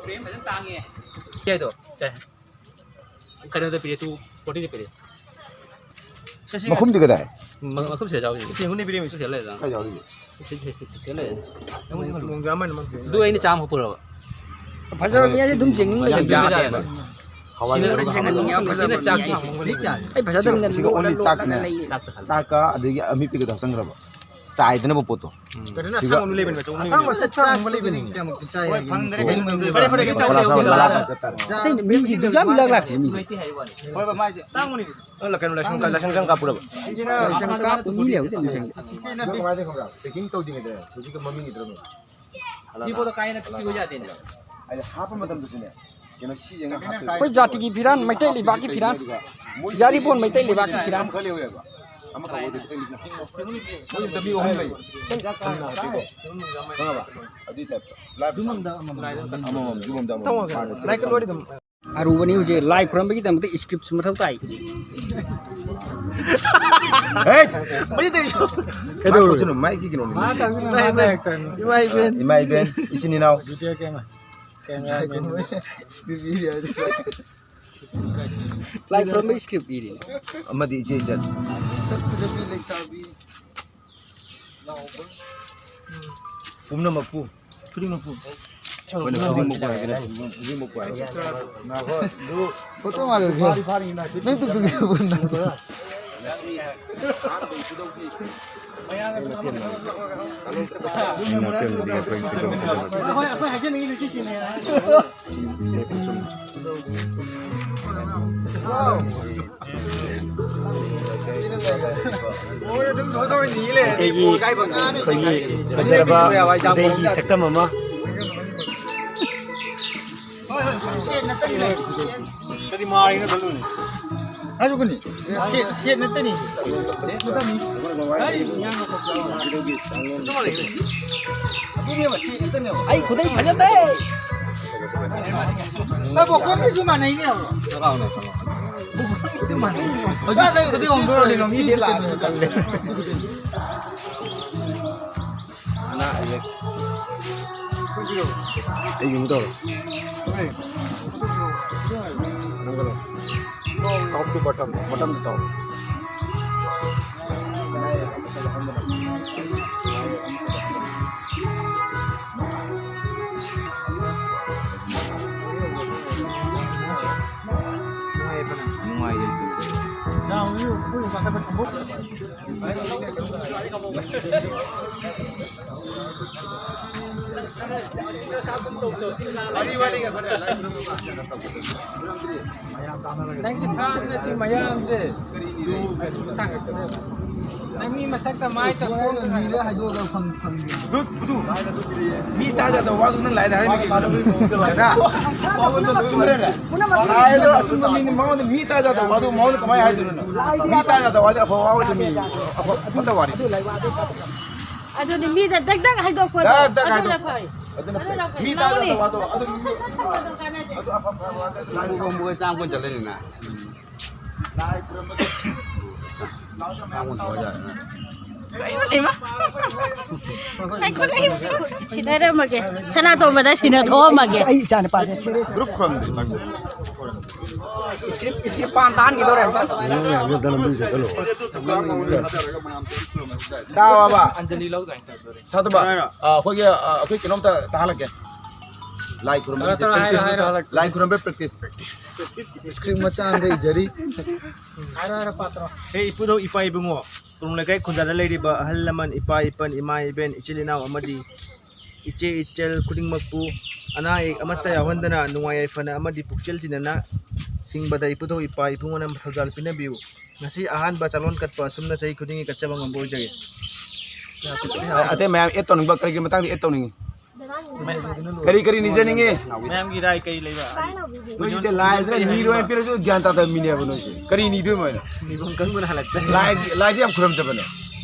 ꯐ꯭ꯔꯦꯝ ꯐꯖꯅ ꯇꯥꯡꯉꯦ꯫ ꯀꯩꯗꯣ? ꯀꯩ? ꯀꯩꯅꯣꯗ ꯄꯤꯔꯦ, two forty ꯗ ꯄꯤꯔꯦ꯫ ꯃꯈꯨꯝꯗꯤ ꯀꯗꯥꯏ? ꯃ-, ꯃꯈꯨꯝ ꯁꯤꯗ ꯌꯥꯎꯔꯤ꯫ ꯁꯤ ꯍꯨꯅꯤ ꯄꯤꯔꯦ, ꯁꯤ ꯁꯤꯗ ꯂꯩ꯫ ꯀꯥꯏ ꯌꯥꯎꯔꯤꯒꯦ? ꯁꯤ, ꯁꯤ, ꯁꯤ, ꯁꯤ, ꯁꯤ ꯂꯩ꯫ ꯑꯗꯨ ꯑꯩꯅ ꯆꯥꯝꯃ ꯄꯨꯔꯕ꯫ ꯐꯖꯕ ꯃꯤ ꯍꯥꯏꯁꯦ ꯑꯗꯨꯝ ꯌꯦꯡꯅꯤꯡ ꯂꯩ꯫ ꯌꯥꯗꯦ, ꯌꯥꯗꯦ꯫ ꯍꯋꯥꯏ ꯁꯤꯅ ꯂꯩꯔ ꯆꯪꯍꯟꯅꯤꯡꯉꯦ, ꯃꯈꯜ ꯐꯖꯕ ꯁꯤꯅ ꯃꯤ ꯆꯥꯛꯀꯤ ꯍꯥꯏꯁꯦ꯫ ꯁꯤꯅꯤ꯫ ꯑꯩ ꯐꯖꯗꯕꯅ ꯁꯤꯒ, ꯁꯤꯒ only ꯂꯣꯜꯂ ꯆꯥꯛꯅꯦ꯫ ꯂꯩꯔꯦ꯫ ꯆꯥꯛꯇ ꯈꯜꯂꯦ꯫ ꯆꯥꯛꯀ ꯑꯗꯒꯤ ꯑꯃꯦꯠꯄꯤꯒꯗꯣ ꯍꯥꯞꯆꯟꯈ꯭ꯔꯕ꯫ ꯆꯥꯏꯗꯅꯕ ꯄꯣꯠꯇꯣ꯫ ꯀꯩꯅꯣ ꯁꯤꯒ ꯑꯁꯥꯡꯕ ꯑꯃ ꯂꯩꯕꯅꯦ, ꯑꯆꯧꯕ ꯑꯃ ꯂꯩꯕꯅꯦ꯫ ꯑꯁꯥꯡꯕ ꯆꯥꯛ ꯑꯃ ꯂꯩꯕꯅꯦ꯫ ꯀꯌꯥꯃꯨꯛꯇꯤ ꯆꯥꯏ ꯍꯣꯏ, ꯍꯥꯏꯒꯦ? ꯐꯪꯗ꯭ꯔꯦ, ꯀꯩꯅꯣ ꯇꯧꯗꯣꯏꯕ? ꯐꯔꯦ, ꯐꯔꯦ, ꯀꯩꯅꯣ ꯇꯧꯔꯦ, ꯄꯂꯥ ꯆꯥꯎ, ꯆꯥꯎ, ꯆꯥꯎ, ꯄꯂꯥ ꯆꯥꯎ꯫ ꯆꯥꯎ꯫ ꯑꯇꯩ ꯃꯤꯁꯤꯡꯗꯨ ꯌꯥꯝ ꯏꯂꯥꯛ ꯂꯥꯛꯇꯦ, ꯃꯤꯁꯦ꯫ ꯍꯣꯏ, ꯕꯥ, ꯃꯥꯏꯁꯦ ꯇꯥꯡꯕꯅꯤ꯫ ꯅꯪ ꯀꯩꯅꯣ ꯂꯥꯏꯁꯪ, ꯂꯥꯏꯁꯪ ꯀꯥꯞꯄꯨꯔꯕ? ꯂꯥꯏꯁꯪ ꯀꯥꯞꯄ ꯃꯤ ꯂꯩꯍꯧꯗꯦ, ꯃꯤꯁꯤꯡ꯫ ꯁꯤꯅ ꯅꯪ ꯀꯃꯥꯏꯅ ꯇꯧꯈ꯭ꯔꯕ? Packing ꯇꯧꯗ꯭ꯔꯤꯉꯩꯗ ꯍꯧꯖꯤꯛꯀꯤ ꯃꯃꯤꯡꯒꯤꯗꯨꯔꯕ? ꯃꯤ ꯄꯣꯠꯇꯣ ꯀꯥꯏꯅ ꯄꯤꯕ ꯌꯥꯗꯦꯅꯦ꯫ ꯑꯩꯅ ꯍꯥꯞꯄ ꯃꯇꯝꯗꯁꯨꯅꯦ, ꯀꯩꯅꯣ ꯁꯤꯁꯦ ꯉꯥꯏꯍꯥꯛ ꯍꯥꯞꯇꯣꯏꯕ꯫ ꯑꯩꯈꯣꯏ ꯖꯥꯇꯤꯒꯤ ꯐꯤꯔꯥꯟ, ꯃꯩꯇꯩ ꯂꯩꯕꯥꯛꯀꯤ ꯐꯤꯔꯥꯟ꯫ ꯃꯣꯏ ꯌꯥꯔꯤꯄꯣꯟ ꯃꯩꯇꯩ ꯂꯩꯕꯥꯛꯀꯤ ꯐꯤꯔꯥꯟ꯫ ꯑꯃꯈꯛ ꯂꯩꯍꯧꯋꯦꯕ꯫ ꯑꯃꯈꯛ ꯑꯣꯏꯗꯣꯏ ꯈꯤꯇꯪ ꯂꯤꯛꯅ꯫ ꯃꯣꯏ ꯑꯝꯇ ꯃꯤ ꯑꯍꯨꯝ ꯂꯩ꯫ ꯈꯪꯉꯕ? ꯑꯗꯨꯏ ꯇꯥꯏꯞꯇ꯫ ꯂꯥꯏꯚ ꯑꯃꯃꯝ, ꯌꯨꯝ ꯑꯃꯗ ꯑꯃꯃꯝ ꯃꯥꯅ ꯆꯠꯂꯦ꯫ ꯑꯔꯨꯕꯅꯤ ꯍꯧꯖꯤꯛ ꯂꯥꯏ ꯈꯨꯔꯝꯕꯒꯤꯗꯃꯛꯇ ꯏꯁꯀ꯭ꯔꯤꯞꯁꯨ ꯃꯊꯧ ꯇꯥꯏ꯫ ꯍꯦ! ꯃꯔꯤ ꯇꯧꯏꯁꯨ꯫ ꯀꯩꯗꯧꯔꯒꯦ? ꯃꯥꯏꯛ ꯀꯣꯠꯁꯅꯨ, ꯃꯥꯏꯛꯀꯤ ꯀꯩꯅꯣꯅꯤ꯫ ꯏꯃꯥ ꯏꯕꯦꯟ, ꯏꯃꯥ ꯏꯕꯦꯟ꯫ ꯏꯃꯥ ꯏꯕꯦꯟ, ꯏꯆꯤꯟ ꯏꯅꯥꯎ꯫ Video camera. ꯀꯦꯃꯦꯔꯥꯃꯦꯟ꯫ ꯂꯥꯏ ꯈꯨꯔꯨꯝꯕꯒꯤ ꯏꯁꯀ꯭ꯔꯤꯞ ꯏꯔꯤꯅꯦ꯫ ꯑꯃꯗꯤ ꯏꯆꯦ ꯏꯆꯟ꯫ ꯁꯛ ꯐꯖꯕꯤ ꯂꯩꯁꯥꯕꯤ ꯅꯥꯎꯕ꯫ ꯄꯨꯝꯅꯃꯛꯄꯨ꯫ ꯈꯨꯗꯤꯡꯃꯛꯄꯨ꯫ ꯑꯩꯈꯣꯏꯅ ꯈꯨꯗꯤꯡꯃꯛꯄꯨ ꯍꯥꯏꯒꯅꯤ, ꯈꯨꯗꯤꯡꯃꯛꯄꯨ ꯍꯥꯏꯒꯅꯤ꯫ ꯉꯥꯏꯈꯣ, ꯑꯗꯨ ꯐꯣꯇꯣ ꯃꯥꯜꯂꯦ꯫ ꯐꯥꯔꯤ, ꯐꯥꯔꯤ, ꯉꯥꯏꯈꯣ꯫ ꯅꯪ ꯇꯨ ꯇꯨ ꯉꯁꯤ ꯑꯍꯥꯟꯕ ꯏꯄꯨꯗꯧꯒꯤ ꯑꯩꯈꯣꯏꯒꯤ, ꯑꯩꯈꯣꯏꯒꯤ ꯐꯖꯔꯕ ꯃꯩꯇꯩꯒꯤ ꯁꯛꯇꯝ ꯑꯃ꯫ ꯀꯔꯤ ꯃꯥꯔꯤꯅꯣ ꯈꯜꯂꯨꯅꯦ꯫ ꯍꯥꯏꯔꯨꯒꯅꯤ꯫ Set, set ꯅꯠꯇꯅꯤ꯫ ꯑꯗꯨꯅꯦꯕ, ꯁꯦꯠ ꯅꯠꯇꯅꯦꯕ꯫ ꯑꯩ ꯈꯨꯗꯩ ꯐꯖꯗꯦ꯫ ꯑꯩ ꯕꯣꯀꯣꯟꯒꯤꯁꯨ ꯃꯥꯟꯅꯩꯅꯦ꯫ ꯍꯧꯖꯤꯛ ꯁꯦꯠ ꯈꯨꯗꯩ ꯍꯣꯡꯗꯣꯛꯑꯗꯤ ꯂꯧꯃꯤ ꯁꯦꯠ ꯂꯥꯛꯑꯗꯤ ꯇꯜꯂꯦ꯫ ꯑꯅꯥ ꯑꯌꯦꯛ꯫ ꯑꯩ ꯌꯨꯝ ꯇꯧꯔꯣ꯫ Top to bottom, bottom to top. ꯅꯨꯡꯉꯥꯏꯌꯦ꯫ ꯅꯪꯒꯤ ꯊꯥꯡꯅ ꯁꯤ ꯃꯌꯥꯝꯁꯦ ꯊꯥꯡꯒꯠꯀꯗꯕ꯫ ꯅꯪ ꯃꯤ ꯃꯁꯛꯇ ꯃꯥꯏ ꯇꯧꯊꯣꯛꯇꯅ ꯅꯤꯔꯦ ꯍꯥꯏꯗꯣꯛꯑꯒ ꯐꯪ-, ꯐꯪꯗꯦ꯫ ꯗꯨꯠ, ꯕꯨꯗꯨ꯫ ꯃꯤ ꯇꯥꯖꯥꯗꯕ ꯋꯥꯗꯨ ꯅꯪ ꯂꯥꯏꯗ ꯍꯥꯏꯔꯝꯃꯤ ꯀꯩꯅꯣ? ꯗꯥꯗꯥ꯫ ꯆꯨꯝꯕ꯭ꯔꯅꯦ? ꯂꯥꯏꯗꯣ ꯑꯆꯨꯝꯕ ꯃꯤꯅꯤ, ꯃꯉꯣꯟꯗ ꯃꯤ ꯇꯥꯖꯥꯗꯕ ꯋꯥꯗꯨ ꯃꯉꯣꯟꯗ ꯀꯃꯥꯏꯅ ꯍꯥꯏꯗꯣꯏꯅꯣ ꯅꯪ? ꯃꯤ ꯇꯥꯖꯥꯗꯕ ꯋꯥꯗꯤ ꯑꯐꯕ ꯋꯥ ꯑꯣꯏꯗꯣꯏꯅꯤ꯫ ꯑꯐ-, ꯐꯠꯇꯕ ꯋꯥꯅꯤ꯫ ꯑꯗꯨꯅꯤ ꯃꯤꯗ ꯗꯛ ꯗꯛ ꯍꯥꯏꯗꯣꯛꯄꯗꯣ꯫ ꯗꯛ ꯗꯛ ꯑꯗꯨꯅ ꯍꯥꯏꯗꯣꯛ-, ꯐꯩ꯫ ꯑꯗꯨꯅ ꯐꯩ꯫ ꯑꯗꯨꯅ ꯐꯩ꯫ ꯃꯤ ꯇꯥꯖꯥꯗꯕ ꯋꯥꯗꯣ ꯑꯗꯨ ꯃꯤ-, ꯑꯗꯨ ꯑꯐ-, ꯑꯐꯕ ꯋꯥꯗꯣ ꯂꯥꯏꯗ ꯍꯥꯏꯗꯣꯛ-, ꯆꯥꯡ ꯀꯣꯟ ꯆꯠꯂꯅꯤꯅ꯫ ꯁꯤꯟꯅꯔꯝꯃꯒꯦ꯫ ꯁꯅꯥꯇꯣꯝꯕꯗ ꯁꯤꯟꯅ ꯊꯣꯛꯑꯝꯃꯒꯦ꯫ ꯑꯩ ꯏꯆꯥ ꯅꯨꯄꯥꯁꯦ ꯊꯦꯔꯦ꯫ ꯒ꯭ꯔꯨꯞ ꯈꯨꯔꯝꯗ꯭ꯔꯤ ꯃꯥꯁꯦ꯫ ꯏꯁꯀ꯭ꯔꯤꯞ, ꯏꯁꯀ꯭ꯔꯤꯞ ꯄꯥꯟ ꯇꯥꯍꯟꯈꯤꯗꯧꯔꯦ ꯑꯝꯇ꯫ ꯇꯥꯕ꯫ ꯑꯟꯖꯂꯤ ꯂꯧꯗꯣꯏꯅꯦ꯫ ꯁꯥꯇꯣꯝꯕ, ꯑꯥ, ꯑꯩꯈꯣꯏꯒꯤ, ꯑꯥ, ꯑꯩꯈꯣꯏ ꯀꯩꯅꯣꯝꯇ ꯇꯥꯍꯜꯂꯛꯀꯦ꯫ ꯂꯥꯏ ꯈꯨꯔꯨꯝꯕꯒꯤ ꯇꯔꯥ, ꯇꯔꯥ, ꯍꯥꯏꯔꯣ, practice꯫ ꯍꯥꯏꯔꯣ꯫ ꯂꯥꯏ ꯈꯨꯔꯨꯝꯕꯒꯤ practice꯫ Script ꯃꯆꯥ ꯑꯝꯗ ꯏꯖꯔꯤ꯫ ꯍꯥꯏꯔꯣ, ꯍꯥꯏꯔꯣ, ꯄꯥꯠꯇ꯭ꯔꯣ꯫ ꯍꯦ ꯏꯄꯨꯙꯧ ꯏꯄꯥ ꯏꯕꯨꯡꯉꯣ, ꯀꯣꯅꯨꯡ ꯂꯩꯀꯥꯏ ꯈꯨꯟꯖꯥꯗ ꯂꯩꯔꯤꯕ ꯑꯍꯜ ꯂꯃꯟ, ꯏꯄꯥ ꯏꯄꯟ, ꯏꯃꯥ ꯏꯕꯦꯟ, ꯏꯆꯤꯜ ꯏꯅꯥꯎ ꯑꯃꯗꯤ ꯏꯆꯦ ꯏꯆꯜ ꯈꯨꯗꯤꯡꯃꯛꯄꯨ ꯑꯅꯥ ꯑꯌꯦꯛ ꯑꯃꯠꯇ ꯌꯥꯎꯍꯟꯗꯅ ꯅꯨꯡꯉꯥꯏ ꯌꯥꯏꯐꯅ ꯑꯃꯗꯤ ꯄꯨꯛꯆꯦꯜ ꯇꯤꯟꯅꯅ ꯍꯤꯡꯕꯗ ꯏꯄꯨꯙꯧ ꯏꯄꯥ ꯏꯕꯨꯡꯉꯣꯅ ꯊꯧꯖꯥꯜ ꯄꯤꯅꯕꯤꯌꯨ꯫ ꯉꯁꯤ ꯑꯍꯥꯟꯕ ꯆꯥꯂꯣꯟ ꯀꯠꯄ ꯑꯁꯨꯝꯅ ꯆꯍꯤ ꯈꯨꯗꯤꯡꯒꯤ ꯀꯠꯆꯕ ꯉꯝꯕ ꯑꯣꯏꯖꯒꯦ꯫ ꯑꯇꯩ ꯃꯌꯥꯝ add ꯇꯧꯅꯤꯡꯕ, ꯀꯔꯤꯒꯤ ꯃꯇꯥꯡꯗ add ꯇꯧꯅꯤꯡꯉꯤ? ꯀꯔꯤ ꯀꯔꯤ ꯅꯤꯖꯅꯤꯡꯉꯤ? ꯃꯌꯥꯝꯒꯤ ꯔꯥꯏ ꯀꯔꯤ ꯂꯩꯕ? ꯅꯣꯏꯁꯤꯗꯤ ꯂꯥꯏꯗꯨꯅ ꯅꯤꯔꯣꯏ ꯄꯤꯔꯁꯨ ꯒ꯭ꯌꯥꯟ ꯇꯥꯗꯕ ꯃꯤꯅꯦꯕ ꯅꯣꯏꯁꯦ꯫ ꯀꯔꯤ ꯅꯤꯗꯣꯏꯃꯣ ꯍꯥꯏꯅ? ꯅꯤꯐꯝ ꯈꯪꯗꯅ ꯍꯜꯂꯛꯇꯦ꯫ ꯂꯥꯏꯒꯤ, ꯂꯥꯏꯗꯤ ꯌꯥꯝ ꯈꯨꯔꯨꯝꯖꯕꯅꯦ꯫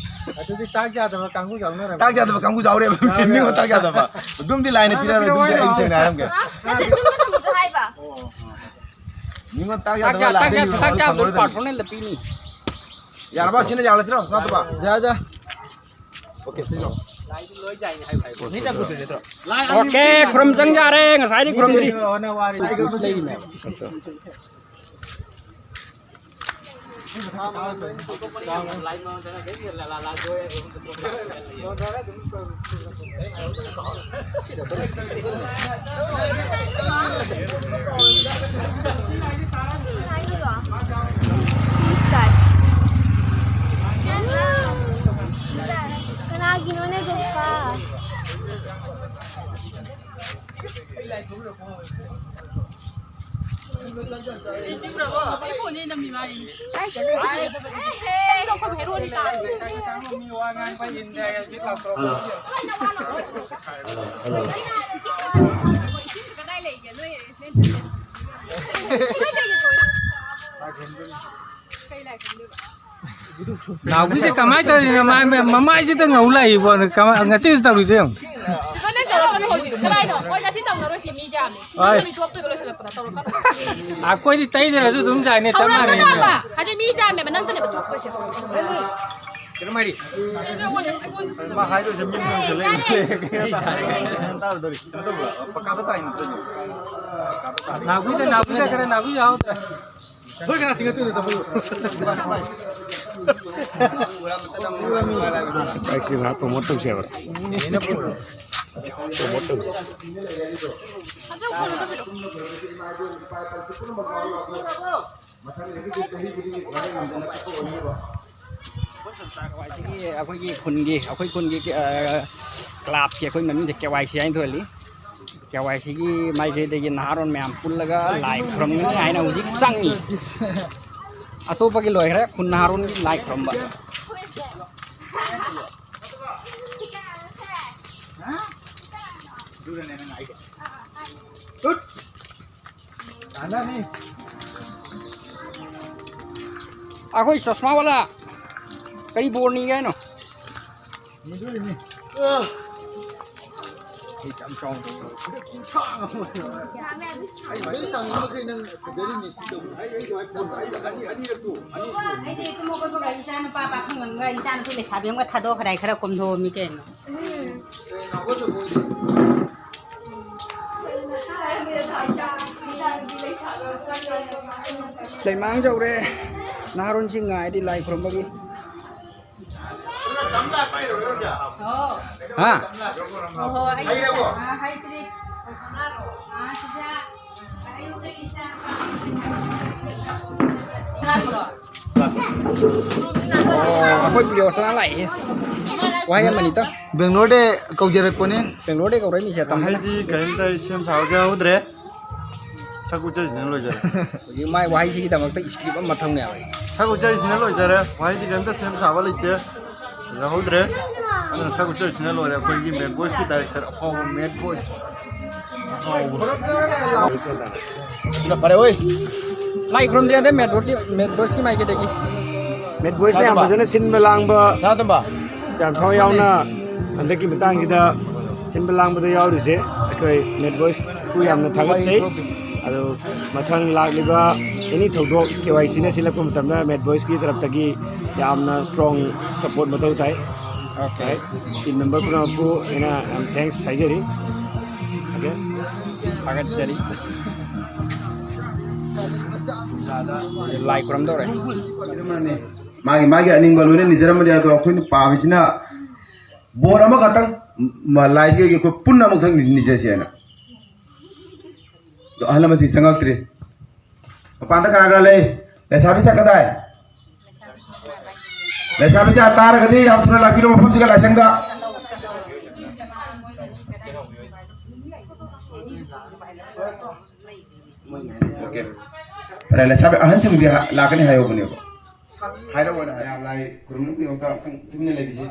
ꯑꯗꯨꯗꯤ ꯇꯥꯛ ꯌꯥꯗꯕ ꯀꯥꯡꯕꯨ ꯌꯥꯎꯅꯔꯝꯃꯤ꯫ ꯇꯥꯛ ꯌꯥꯗꯕ ꯀꯥꯡꯕꯨ ꯌꯥꯎꯔꯦꯕ꯫ ꯌꯥꯎꯔꯦ꯫ ꯃꯤꯉꯣꯟ ꯇꯥꯛ ꯌꯥꯗꯕ꯫ ꯑꯗꯨꯝꯗꯤ ꯂꯥꯏꯅ ꯄꯤꯔꯛꯑꯔꯣꯏ꯫ ꯑꯗꯨꯝꯗꯤ ꯑꯩ ꯁꯦꯡꯅ ꯍꯥꯏꯔꯝꯒꯦ꯫ ꯅꯠꯇꯦ, ꯆꯨꯝꯅ ꯆꯨꯝꯅꯁꯨ ꯍꯥꯏꯕ꯫ ꯃꯤꯉꯣꯟ ꯇꯥꯛ ꯇꯥꯛ ꯌꯥꯗꯕ ꯌꯥ-, ꯇꯥꯛ ꯂꯥꯏꯗꯤ ꯌꯥ-, ꯃꯤꯉꯣꯟ ꯇꯥꯛ ꯌꯥꯗꯕ ꯐꯪꯉꯔꯣꯏꯗꯕꯅꯤ꯫ Personal ꯗ ꯄꯤꯅꯤ꯫ ꯌꯥꯔꯕ? ꯁꯤꯅ ꯌꯥꯔꯁꯤꯔꯣ? ꯁꯅꯥꯇꯣꯝꯕ? ꯌꯥ, ꯌꯥ꯫ Okay, ꯁꯤꯁꯨ꯫ Okay, ꯈꯨꯔꯨꯝ ꯆꯪ ꯌꯥꯔꯦ, ꯉꯁꯥꯏꯗꯤ ꯈꯨꯔꯨꯝꯗ꯭ꯔꯤ꯫ ꯀꯅꯥꯒꯤꯅꯣꯅꯦ ꯗꯣꯝꯆꯥ? ꯍꯜꯂꯣ꯫ Hello, hello. ꯅꯥꯎꯕꯤꯁꯦ ꯀꯃꯥꯏꯅ ꯇꯧꯔꯤꯅꯣ? ꯃꯥ-, ꯃ-, ꯃꯃꯥꯏꯁꯤꯗ ꯉꯧ ꯂꯥꯛꯏꯕꯣ? ꯀꯃꯥꯏ-, ꯉꯁꯤꯁꯨ ꯇꯧꯔꯤꯁꯦ ꯌꯦꯡꯉꯨ꯫ ꯀꯩꯅꯣ ꯇꯧꯔꯛꯀꯅꯨ ꯍꯧꯖꯤꯛ꯫ ꯀꯗꯥꯏꯗ? ꯍꯣꯏ, ꯉꯁꯤ ꯇꯧꯅꯔꯣꯏꯁꯤ, ꯃꯤ ꯌꯥꯝꯃꯦ꯫ ꯍꯣꯏ꯫ ꯅꯪꯅ ꯃꯤ ꯆꯣꯞꯇꯣꯏꯕ ꯂꯣꯏꯁꯤꯜꯂꯛꯄꯗ ꯇꯧꯔꯛꯀꯅꯨ꯫ ꯑꯩꯈꯣꯏꯗꯤ ꯇꯩꯗ꯭ꯔꯁꯨ ꯑꯗꯨꯝ ꯌꯥꯏꯅꯦ, ꯆꯞ ꯃꯥꯟꯅꯩꯅꯦ꯫ ꯇꯧꯔꯛꯀꯅꯣꯕ꯫ ꯍꯥꯏꯗꯤ ꯃꯤ ꯌꯥꯝꯃꯦꯕ, ꯅꯪꯇꯅꯦꯕ ꯆꯣꯞꯇꯣꯏꯁꯦ꯫ ꯀꯩꯅꯣ ꯃꯥꯏꯔꯤ꯫ ꯃꯥ ꯍꯥꯏꯗꯣꯏꯁꯦ ꯃꯤ ꯃꯅꯨꯡ ꯆꯪꯁꯤꯜꯂꯛꯏ꯫ ꯒ꯭ꯌꯥꯟ ꯇꯥꯔꯨꯗꯧꯔꯤ꯫ ꯀꯩꯅꯣ ꯇꯧꯕ꯭ꯔꯣ? ꯄꯀꯥꯗ ꯇꯥꯏ ꯅꯠꯇ꯭ꯔꯗꯤ? ꯅꯥꯎꯕꯤꯗ, ꯅꯥꯎꯕꯤꯗ ꯈꯔ ꯅꯥꯎꯕꯤ ꯌꯥꯎꯗ꯭ꯔꯦ꯫ ꯍꯣꯏ, ꯀꯅꯥ ꯆꯤꯡꯈꯠꯇꯣꯏꯅꯣ, ꯇꯥꯃꯣ? ꯑꯩꯁꯨ ꯉꯥꯏꯍꯥꯛ promote ꯇꯧꯁꯦꯕ꯫ Promote ꯇꯧꯁꯦ꯫ ꯁꯤꯒꯤ ꯑꯩꯈꯣꯏꯒꯤ ꯈꯨꯟꯒꯤ, ꯑꯩꯈꯣꯏ ꯈꯨꯟꯒꯤ, ꯑ, clubꯀꯤ ꯑꯩꯈꯣꯏ ꯃꯃꯤꯡꯁꯦ ꯀꯦ ꯋꯥꯏ ꯁꯤ ꯍꯥꯏꯅ ꯊꯣꯜꯂꯤ꯫ ꯀꯦ ꯋꯥꯏ ꯁꯤꯒꯤ ꯃꯥꯏꯀꯩꯗꯒꯤ ꯅꯍꯥꯔꯣꯟ ꯃꯌꯥꯝ ꯄꯨꯜꯂꯒ ꯂꯥꯏ ꯈꯨꯔꯨꯝꯒꯅꯤ ꯍꯥꯏꯅ ꯍꯧꯖꯤꯛ ꯆꯪꯉꯤ꯫ ꯑꯇꯣꯞꯄꯒꯤ ꯂꯣꯏꯈ꯭ꯔꯦ, ꯈꯨꯟ ꯅꯍꯥꯔꯣꯟꯒꯤ ꯂꯥꯏ ꯈꯨꯔꯨꯝꯕ꯫ ꯑꯩꯈꯣꯏ ꯆꯁꯃꯥ ꯋꯥꯂꯥ ꯀꯔꯤ ꯕꯣꯔ ꯅꯤꯒꯦ ꯍꯥꯏꯅꯣ? ꯑꯩꯗꯤ ꯇꯨꯝ ꯍꯧꯒꯠꯄꯒ ꯏꯆꯥ ꯅꯨꯄꯥ ꯄꯥꯈꯪ ꯑꯃꯒ ꯏꯆꯥ ꯅꯨꯄꯤ ꯂꯩꯁꯥꯕꯤ ꯑꯃꯒ ꯊꯥꯗꯣꯛꯈ꯭ꯔꯦ, ꯈꯔ ꯀꯣꯝꯊꯣꯛꯑꯝꯃꯤ ꯀꯩꯅꯣ꯫ ꯂꯩꯃꯥꯡ ꯌꯧꯔꯦ꯫ ꯅꯍꯥꯔꯣꯟꯁꯤꯡ ꯉꯥꯏꯔꯤ ꯂꯥꯏ ꯈꯨꯔꯨꯝꯕꯒꯤ꯫ ꯍꯥ? ꯑꯣꯍꯣ, ꯑꯩ, ꯑꯥ, ꯍꯩꯇ꯭ꯔꯤ꯫ ꯑꯥ, ꯁꯤꯗ ꯑꯌꯨꯛꯇꯒꯤ ꯏꯆꯥ ꯅꯨꯄꯥ ꯑꯣ, ꯑꯩꯈꯣꯏ ꯄ꯭ꯔꯤꯌꯣꯁꯅꯥ ꯂꯥꯛꯏ꯫ ꯋꯥꯍꯩ ꯑꯃꯅꯤꯇ꯫ ꯕꯦꯡꯒ꯭ꯂꯣꯔꯗ ꯀꯧꯖꯔꯛꯄꯅꯦ꯫ ꯕꯦꯡꯒ꯭ꯂꯣꯔꯗ ꯀꯧꯔꯛꯏ ꯃꯤꯁꯦ ꯇꯝꯗꯅ꯫ ꯍꯥꯏꯗꯤ ꯀꯔꯤꯝꯇ ꯁꯦꯝ ꯁꯥꯕꯁꯨ ꯌꯥꯎꯗ꯭ꯔꯦ꯫ ꯁꯛ ꯎꯠꯆꯔꯤꯁꯤꯅ ꯂꯣꯏꯖꯔꯦ꯫ ꯍꯧꯖꯤꯛ ꯃꯥꯏ ꯋꯥꯍꯩꯁꯤꯒꯤꯗꯃꯛꯇ script ꯑꯃ ꯃꯊꯧꯅꯦ ꯍꯥꯏꯕ꯫ ꯁꯛ ꯎꯠꯆꯔꯤꯁꯤꯅ ꯂꯣꯏꯖꯔꯦ꯫ ꯋꯥꯍꯩꯗꯤ ꯀꯔꯤꯝꯇ ꯁꯦꯝ ꯁꯥꯕ ꯂꯩꯇꯦ꯫ ꯐꯖꯍꯧꯗ꯭ꯔꯦ꯫ ꯑꯗꯨꯅ ꯁꯛ ꯎꯠꯆꯔꯤꯁꯤꯅ ꯂꯣꯏꯔꯦ꯫ ꯑꯩꯈꯣꯏꯒꯤ Mad Boys ꯀꯤ director ꯑꯐꯥꯎꯕ Mad Boys꯫ ꯑꯐꯥꯎꯕ꯫ ꯁꯤꯅ ꯐꯔꯦ ꯑꯣꯏ꯫ ꯂꯥꯏ ꯈꯨꯔꯨꯝꯗ꯭ꯔꯤ ꯑꯗꯩ Mad Boys ꯀꯤ, Mad Boys ꯀꯤ ꯃꯥꯏꯀꯩꯗꯒꯤ꯫ Mad Boys ꯅ ꯌꯥꯝ ꯐꯖꯅ ꯁꯤꯟꯕ ꯂꯥꯡꯕ꯫ ꯁꯅꯥꯇꯣꯝꯕ꯫ ꯌꯥꯝ ꯊꯋꯥꯏ ꯌꯥꯎꯅ ꯍꯟꯗꯛꯀꯤ ꯃꯇꯥꯡꯁꯤꯗ ꯁꯤꯟꯕ ꯂꯥꯡꯕꯗ ꯌꯥꯎꯔꯤꯁꯦ ꯑꯩꯈꯣꯏ Mad Boys ꯄꯨ ꯌꯥꯝꯅ ꯊꯥꯒꯠꯆꯩ꯫ ꯑꯗꯣ ꯃꯊꯪ ꯂꯥꯛꯂꯤꯕ any ꯊꯧꯗꯣꯛ K Y C ꯅ ꯁꯤꯜꯂꯛꯄ ꯃꯇꯝꯗ Mad Boys ꯀꯤ ꯇꯔꯞꯇꯒꯤ ꯌꯥꯝꯅ strong support ꯃꯊꯧ ꯇꯥꯏ꯫ Okay꯫ Team member ꯄꯨꯝꯅꯃꯛꯄꯨ ꯑꯩꯅ ꯌꯥꯝ thanks ꯍꯥꯏꯖꯔꯤ꯫ Okay꯫ ꯊꯥꯒꯠꯆꯔꯤ꯫ ꯂꯥꯏ ꯈꯨꯔꯝꯗꯧꯔꯦ꯫ ꯃꯥꯒꯤ, ꯃꯥꯒꯤ ꯑꯅꯤꯡꯕ ꯂꯣꯏꯅ ꯅꯤꯖꯔꯝꯕꯅꯤ, ꯑꯗꯣ ꯑꯩꯈꯣꯏꯅ ꯄꯥꯝꯃꯤꯁꯤꯅ ꯕꯣꯔ ꯑꯃꯈꯛꯇꯪ, ꯃ-, ꯂꯥꯏꯁꯤꯒ ꯑꯩꯈꯣꯏ ꯄꯨꯟꯅ ꯑꯃꯨꯛꯇꯪ ꯅꯤꯖꯁꯦꯅ꯫ ꯑꯗꯣ ꯑꯍꯜ ꯂꯃꯟꯁꯤꯡ ꯆꯪꯉꯛꯇ꯭ꯔꯤ꯫ ꯃꯄꯥꯟꯗ ꯀꯅꯥ ꯀꯅꯥ ꯂꯩ? ꯂꯩꯁꯥꯕꯤꯁꯥ ꯀꯗꯥꯏ? ꯂꯩꯁꯥꯕꯤꯁꯥ ꯇꯥꯔꯒꯗꯤ ꯌꯥꯝ ꯊꯨꯅ ꯂꯥꯛꯄꯤꯔꯣ ꯃꯐꯝꯁꯤꯒ ꯂꯥꯏꯁꯪꯗ꯫ Okay꯫ ꯐꯔꯦ, ꯂꯩꯁꯥꯕꯤ ꯑꯍꯟꯁꯤꯡꯗꯤ ꯍꯥ-, ꯂꯥꯛꯀꯅꯤ ꯍꯥꯏꯍꯧꯕꯅꯦꯕ꯫ ꯍꯥꯏꯔꯛꯑꯣꯅ ꯍꯥꯏ-, ꯂꯥꯏ ꯈꯨꯔꯨꯝꯅꯕꯒꯤꯗꯃꯛꯇ ꯑꯝꯇꯪ ꯇꯨꯃꯤꯟꯅ ꯂꯩꯕꯤꯁꯤ꯫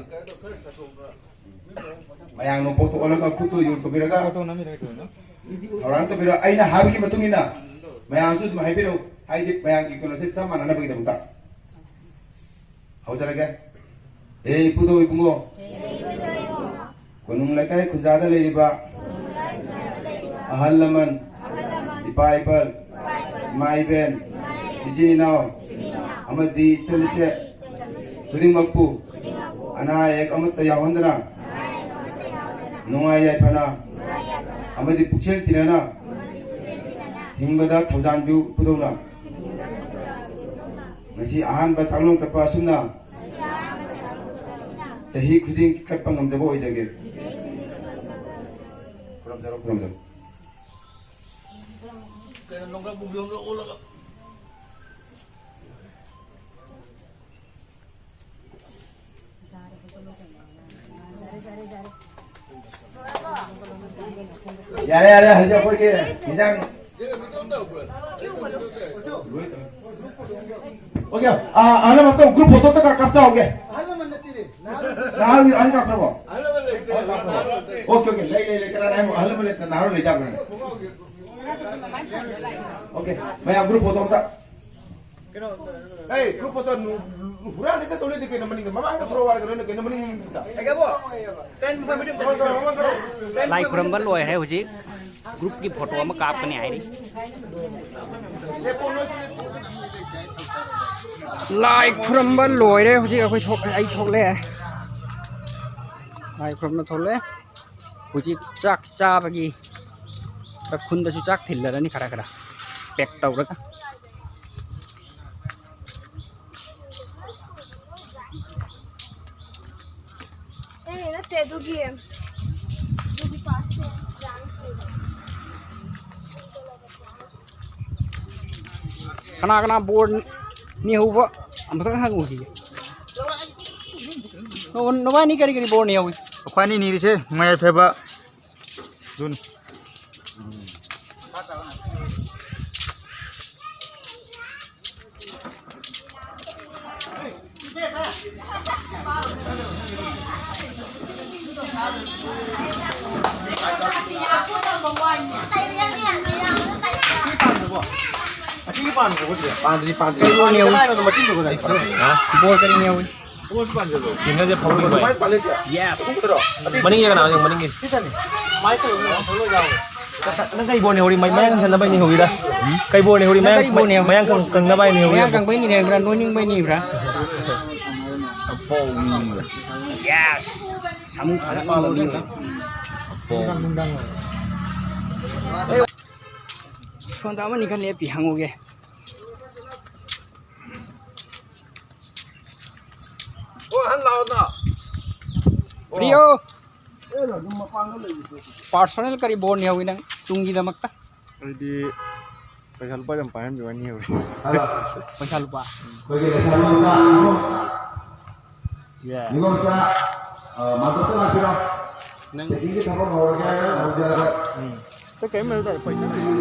ꯃꯌꯥꯝꯅ ꯄꯣꯠꯇꯨ ꯑꯣꯜꯂꯒ ꯈꯨꯠꯇꯨ ꯌꯨ ꯇꯧꯕꯤꯔꯒ ꯊꯧꯔꯥꯡ ꯇꯧꯕꯤꯔꯣ꯫ ꯑꯩꯅ ꯍꯥꯏꯕꯒꯤ ꯃꯇꯨꯡ ꯏꯟꯅ ꯃꯌꯥꯝꯁꯨ ꯑꯗꯨꯝ ꯍꯥꯏꯕꯤꯔꯛꯎ, ꯍꯥꯏꯗꯤ ꯃꯌꯥꯝꯒꯤ ꯀꯩꯅꯣꯁꯦ ꯆꯞ ꯃꯥꯟꯅꯅꯕꯒꯤꯗꯃꯛꯇ꯫ ꯍꯧꯖꯔꯒꯦ꯫ ꯍꯦ ꯏꯄꯨꯗꯧ ꯏꯕꯨꯡꯉꯣ, ꯀꯣꯅꯨꯡ ꯂꯩꯀꯥꯏ ꯈꯨꯟꯖꯥꯗ ꯂꯩꯔꯤꯕ ꯑꯍꯜ ꯂꯃꯟ, ꯏꯄꯥ ꯏꯄꯜ, ꯏꯃꯥ ꯏꯕꯦꯟ, ꯏꯆꯤꯟ ꯏꯅꯥꯎ ꯑꯃꯗꯤ ꯏꯆꯜ ꯏꯆꯦ ꯈꯨꯗꯤꯡꯃꯛꯄꯨ ꯑꯅꯥ ꯑꯌꯦꯛ ꯑꯃꯠꯇ ꯌꯥꯎꯍꯟꯗꯅ ꯅꯨꯡꯉꯥꯏ ꯌꯥꯏꯐꯅ ꯑꯃꯗꯤ ꯄꯨꯛꯆꯦꯜ ꯇꯤꯟꯅꯅ ꯍꯤꯡꯕꯗ ꯊꯧꯖꯥꯟꯕꯤꯌꯨ ꯏꯄꯨꯗꯧꯅ꯫ ꯉꯁꯤ ꯑꯍꯥꯟꯕ ꯆꯥꯛꯂꯣꯟ ꯀꯠꯄ ꯑꯁꯨꯝꯅ ꯆꯍꯤ ꯈꯨꯗꯤꯡꯒꯤ ꯀꯠꯄ ꯉꯝꯖꯕ ꯑꯣꯏꯖꯒꯦ꯫ ꯈꯨꯔꯨꯝꯖꯔꯣ, ꯈꯨꯔꯨꯝꯖꯔꯣ꯫ ꯌꯥꯔꯦ, ꯌꯥꯔꯦ, ꯍꯧꯖꯤꯛ ꯑꯩꯈꯣꯏꯒꯤ ꯏꯟꯖꯥꯡ Okay, ꯑꯥ, ꯑꯍꯜ ꯂꯃꯟ ꯑꯝꯇ group photo ꯑꯝꯇ ꯀꯥꯞꯆꯍꯧꯒꯦ꯫ ꯑꯍꯜ ꯂꯃꯟ ꯅꯠꯇꯦꯅꯦ, ꯅꯍꯥꯔꯣꯜ꯫ ꯅꯍꯥꯔꯣꯜꯒꯤ ꯑꯍꯟ ꯀꯥꯞꯈ꯭ꯔꯕꯣ? ꯑꯍꯜ ꯂꯃꯟ ꯂꯩꯇꯦ꯫ ꯑꯍꯜ ꯀꯥꯞꯈ꯭ꯔꯕꯣ? Okay, okay, ꯂꯩ, ꯂꯩ, ꯂꯩ꯫ ꯀꯅꯥꯅ ꯍꯥꯏꯃꯣ? ꯑꯍꯜ ꯂꯃꯟ ꯂꯩꯇꯅ ꯅꯍꯥꯔꯣꯜ ꯂꯩꯇꯕ꯭ꯔꯥ? Okay, ꯃꯌꯥꯝ group photo ꯑꯝꯇ꯫ Hey, group photo ꯅꯨ-, ꯅꯨ-, ꯍꯨꯔꯥꯟꯒꯦ ꯇꯧ ꯂꯩꯗꯤ ꯀꯩꯅꯣ ꯃꯅꯤꯡꯗ? ꯃꯃꯥꯡꯗ ꯊꯣꯔꯛꯑꯣ ꯍꯥꯏꯔꯒ ꯅꯣꯏꯅ ꯀꯩꯅꯣ ꯃꯅꯤꯡꯗ? ꯃꯃꯥꯡ ꯊꯣꯔꯛꯑꯣ, ꯃꯃꯥꯡ ꯊꯣꯔꯛꯑꯣ꯫ ꯂꯥꯏ ꯈꯨꯔꯝꯕ ꯂꯣꯏꯔꯦ ꯍꯧꯖꯤꯛ꯫ Groupꯀꯤ photo ꯑꯃ ꯀꯥꯞꯀꯅꯤ ꯍꯥꯏꯔꯤ꯫ ꯂꯥꯏ ꯈꯨꯔꯝꯕ ꯂꯣꯏꯔꯦ ꯍꯧꯖꯤꯛ꯫ ꯑꯩꯈꯣꯏ ꯊꯣꯛ-, ꯑꯩ ꯊꯣꯛꯂꯛꯑꯦ꯫ ꯂꯥꯏ ꯈꯨꯔꯝꯕ ꯊꯣꯛꯂꯛꯑꯦ꯫ ꯍꯧꯖꯤꯛ ꯆꯥꯛ ꯆꯥꯕꯒꯤ ꯈꯨꯟꯗꯁꯨ ꯆꯥꯛ ꯊꯤꯜꯂꯔꯅꯤ ꯈꯔ ꯈꯔ pack ꯇꯧꯔꯒ꯫ ꯑꯦ, ꯅꯠꯇꯦ, ꯑꯗꯨꯒꯤ, ꯑꯗꯨꯒꯤ pass ꯇꯣ꯫ ꯀꯅꯥ ꯀꯅꯥ ꯕꯣꯔ ꯅꯤꯍꯧꯕ ꯑꯃꯨꯛꯇꯪ ꯍꯪꯉꯨꯈꯤꯒꯦ꯫ ꯅ-, ꯅꯕꯥꯅꯤ ꯀꯔꯤ ꯀꯔꯤ ꯕꯣꯔ ꯅꯤꯍꯧꯏ? ꯑꯩꯈꯣꯏ ꯑꯅꯤ ꯅꯤꯔꯤꯁꯦ ꯅꯨꯡꯉꯥꯏ ꯌꯥꯏꯐꯕ ꯑꯗꯨꯅꯤ꯫ ꯑꯁꯤꯒꯤ ꯄꯥꯟꯗ꯭ꯔꯕꯣ ꯁꯤꯗꯤ? ꯄꯥꯟꯗ꯭ꯔꯤ, ꯄꯥꯟꯗ꯭ꯔꯤ꯫ ꯀꯩꯅꯣꯅꯦ, ꯀꯗꯥꯏꯅꯣ ꯃꯆꯤꯟꯗꯣ ꯀꯗꯥꯏ? ꯍꯥ? ꯕꯣꯔ ꯀꯔꯤ ꯅꯤꯍꯧꯏ? ꯆꯤꯡꯅꯁꯦ ꯐꯧꯗꯣꯏ ꯚꯥꯏ꯫ ꯑꯗꯨꯃꯥꯏꯅ ꯄꯥꯜꯂꯦ꯫ Yes꯫ ꯎꯗ꯭ꯔꯣ? ꯃꯅꯤꯡꯒꯤ ꯀꯅꯥ ꯌꯦꯡꯉꯨ, ꯃꯅꯤꯡꯒꯤ꯫ ꯁꯤꯗꯅꯤ꯫ ꯃꯥꯏ ꯇꯧꯔꯒ ꯂꯣꯏ ꯌꯥꯎꯔꯦ꯫ ꯅꯪ ꯀꯩ ꯕꯣꯔꯅꯦ ꯍꯧꯔꯤ? ꯃꯌꯥꯡ ꯀꯪꯅꯕ ꯍꯥꯏꯅꯤ ꯍꯧꯔꯤꯔ? ꯀꯩ ꯕꯣꯔꯅꯦ ꯍꯧꯔꯤ? ꯅꯪ ꯃꯌꯥꯡ, ꯀꯔꯤ ꯕꯣꯔꯅꯦ ꯍꯧꯔꯤ? ꯃꯌꯥꯡ ꯀꯪ-, ꯀꯪꯅꯕ ꯍꯥꯏꯅꯤ ꯍꯧꯔꯤꯔ? ꯃꯌꯥꯡ ꯀꯪꯕꯩ ꯅꯤꯔꯕ꯭ꯔꯥ? ꯅꯣꯏꯅꯤꯡꯕꯩ ꯅꯤꯕ꯭ꯔꯥ? Yes꯫ ꯁꯥꯃꯨ ꯐꯥꯅ ꯄꯥꯜꯂꯕꯅꯤꯅ꯫ ꯁꯣꯝꯗ ꯑꯃꯅꯤ ꯈꯔ ꯂꯦꯞꯄꯤ, ꯍꯪꯉꯨꯒꯦ꯫ ꯑꯣ, ꯑꯍꯟ ꯂꯥꯛꯑꯣꯅ꯫ ꯄ꯭ꯔꯤꯌꯣ꯫ ꯑꯦ, ꯑꯗꯨꯝ ꯃꯄꯥꯟꯗ ꯂꯩꯕꯗꯣ꯫ Personal ꯀꯔꯤ ꯕꯣꯔꯅꯦ ꯍꯧꯏ ꯅꯪ ꯇꯨꯡꯒꯤꯗꯃꯛꯇ? ꯑꯩꯗꯤ ꯄꯩꯁꯥ ꯂꯨꯄꯥ ꯌꯥꯝ ꯄꯥꯏꯍꯟꯕꯤꯌꯨ ꯍꯥꯏꯅꯤ ꯍꯧꯏ꯫ ꯄꯩꯁꯥ ꯂꯨꯄꯥ? ꯑꯩꯈꯣꯏꯒꯤ ꯂꯩꯁꯥꯕꯤ ꯃꯆꯥ ꯑꯃ꯫ ꯌꯥ꯫ ꯅꯤꯉꯣꯜ ꯃꯆꯥ, ꯑ, ꯃꯥꯟꯇꯣꯞꯇ ꯂꯥꯛꯄꯤꯔꯣ꯫ ꯅꯪ packing ꯒꯤ ꯊꯕꯛ ꯍꯧꯔꯒꯦ ꯍꯥꯏꯔ ꯍꯧꯖꯔꯒ꯫ ꯎꯝ꯫ ꯀꯩꯝ ꯂꯩꯇꯥꯔꯦ, ꯄꯩꯁꯥ ꯂꯩꯇꯦ꯫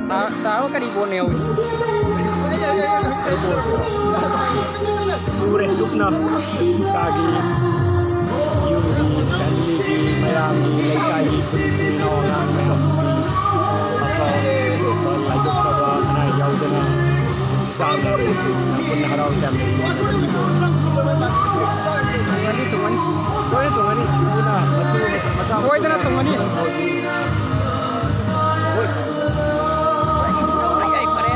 ꯇꯥ-, ꯇꯥꯔꯣ, ꯀꯔꯤ ꯕꯣꯜꯅ ꯌꯧꯏ? ꯁꯨꯔꯦ ꯁꯨꯞꯅ ꯏꯁꯥꯒꯤ ꯌꯨꯝꯒꯤ, ꯐꯦꯃꯤꯂꯤꯒꯤ, ꯃꯌꯥꯝꯒꯤ, ꯂꯩꯀꯥꯏꯒꯤ, ꯈꯨꯟ ꯏꯆꯤꯜ ꯏꯅꯥꯎ ꯑꯉꯥꯡ ꯃꯌꯥꯝꯒꯤ ꯑꯐꯕ ꯂꯥꯏꯕꯛ ꯐꯕ ꯑꯅꯥ ꯑꯌꯦꯛ ꯌꯥꯎꯗꯅ ꯄꯨꯟꯁꯤ ꯁꯥꯡꯅ ꯄꯨꯟꯅ ꯍꯔꯥꯎ ꯇꯌꯥꯝꯅ ꯍꯤꯡꯃꯤꯟꯅꯕꯒꯤ ꯕꯣꯔ꯫ ꯇꯨꯡꯒꯅꯤ, ꯇꯨꯡꯒꯅꯤ꯫ ꯁꯣꯏꯗꯅ ꯇꯨꯡꯒꯅꯤ꯫ ꯏꯄꯨꯅ ꯃꯁꯨ ꯃꯆꯥ ꯃꯁꯨ ꯁꯣꯏꯗꯅ ꯇꯨꯡꯒꯅꯤ꯫ ꯍꯣꯏ꯫ ꯏꯕꯨꯙꯧꯅ ꯌꯥꯏꯐꯔꯦ꯫